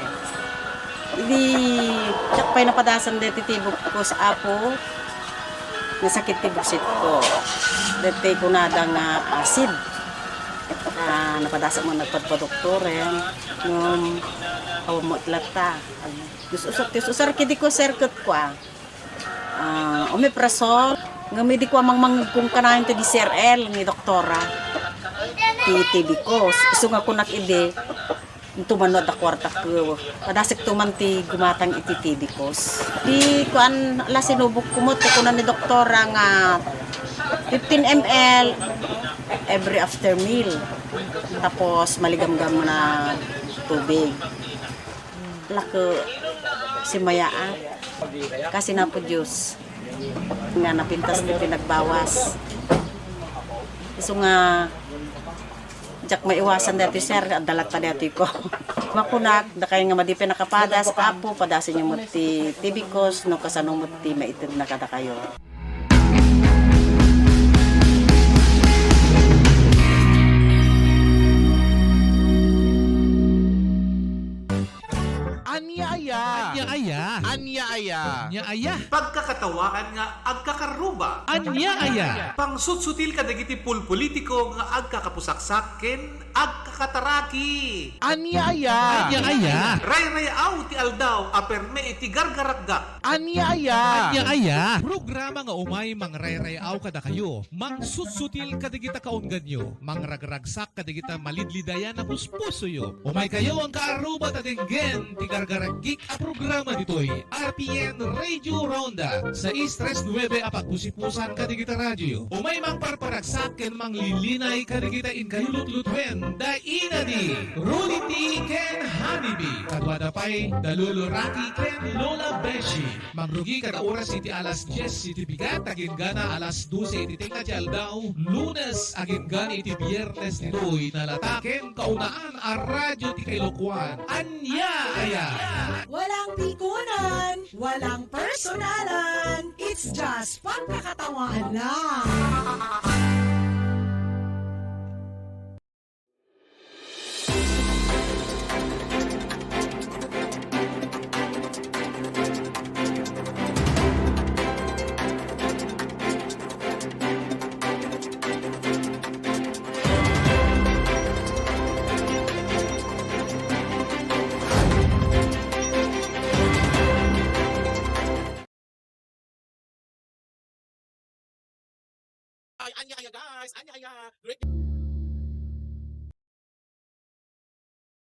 Idi siak pay napadasan deti tibikos, Apo, nasakit ti buksit ko. Deti kunada nga acid. Ah, napadasan mo nagpadpadoktoren, ngem awan met latta. Dios usar, Dios usar kadi ko, sir, ket kua. Ah, omeprazole, ngem idi kua mangmangngegko kanayon ti D C R L ni doktora. Ti tibikos, isu nga kunak idi, inton no adda kuartak, padasek to man ti gumatang iti tibikos. Di kuan, ala, sinubok ko met, ti kuna ni doktora nga fifteen M L every after meal. Tapos, maligamgam na tubig. Lako, simayaat. Kasi napo Dios nga napintas ti pinagbawas. Isu nga, diak maiwasan daytoy, sir, adda latta daytoy ko. Makunak, dakay nga madi pay nakapadas, Apo, padasenyo met ti tibikos, no kasano met ti maitedna kadakayo. Ania aya? Ania aya? Ania aya? Ania aya? Pagkakatawaan nga agkakaruba. Ania aya? Pangsutsutil kadagiti pulpolitiko nga agkakapusaksak ken agkakataraki. Ania aya? Ania aya? Rayrayaw ti aldaw a perme iti gargaragak. Ania aya? Ania aya? Programa nga umay mangrayrayaaw kadakayo, mangsutsutil kadagita kaungganyo, mangragragsak kadagita malidlidayan a puspusoyo. Umaykayo, angka aruba, ta denggen ti gargaragik a programa ditoy R P N Radio Ronda, sais tres nuebe a pagpusipusan kadagita radioyo. Umay mangparparagsak ken manglilinay kadagita inkayo lutlutuen, da inadi, Rudy T ken Honey B. Kaduada pay da Lolo Rocky ken Lola Beshi. Mangrugi kada oras iti alas dies iti bigat, agingga alas dose iti tengnga ti aldaw, Lunes, agingga iti Biernes, ditoy nalata ken kaunaan a radio ti Kailokuan. Ania aya? Walang pikunan, walang personalan. It's just pagkakatawaan lang. Ay, ania aya, guys? Ania aya? Great.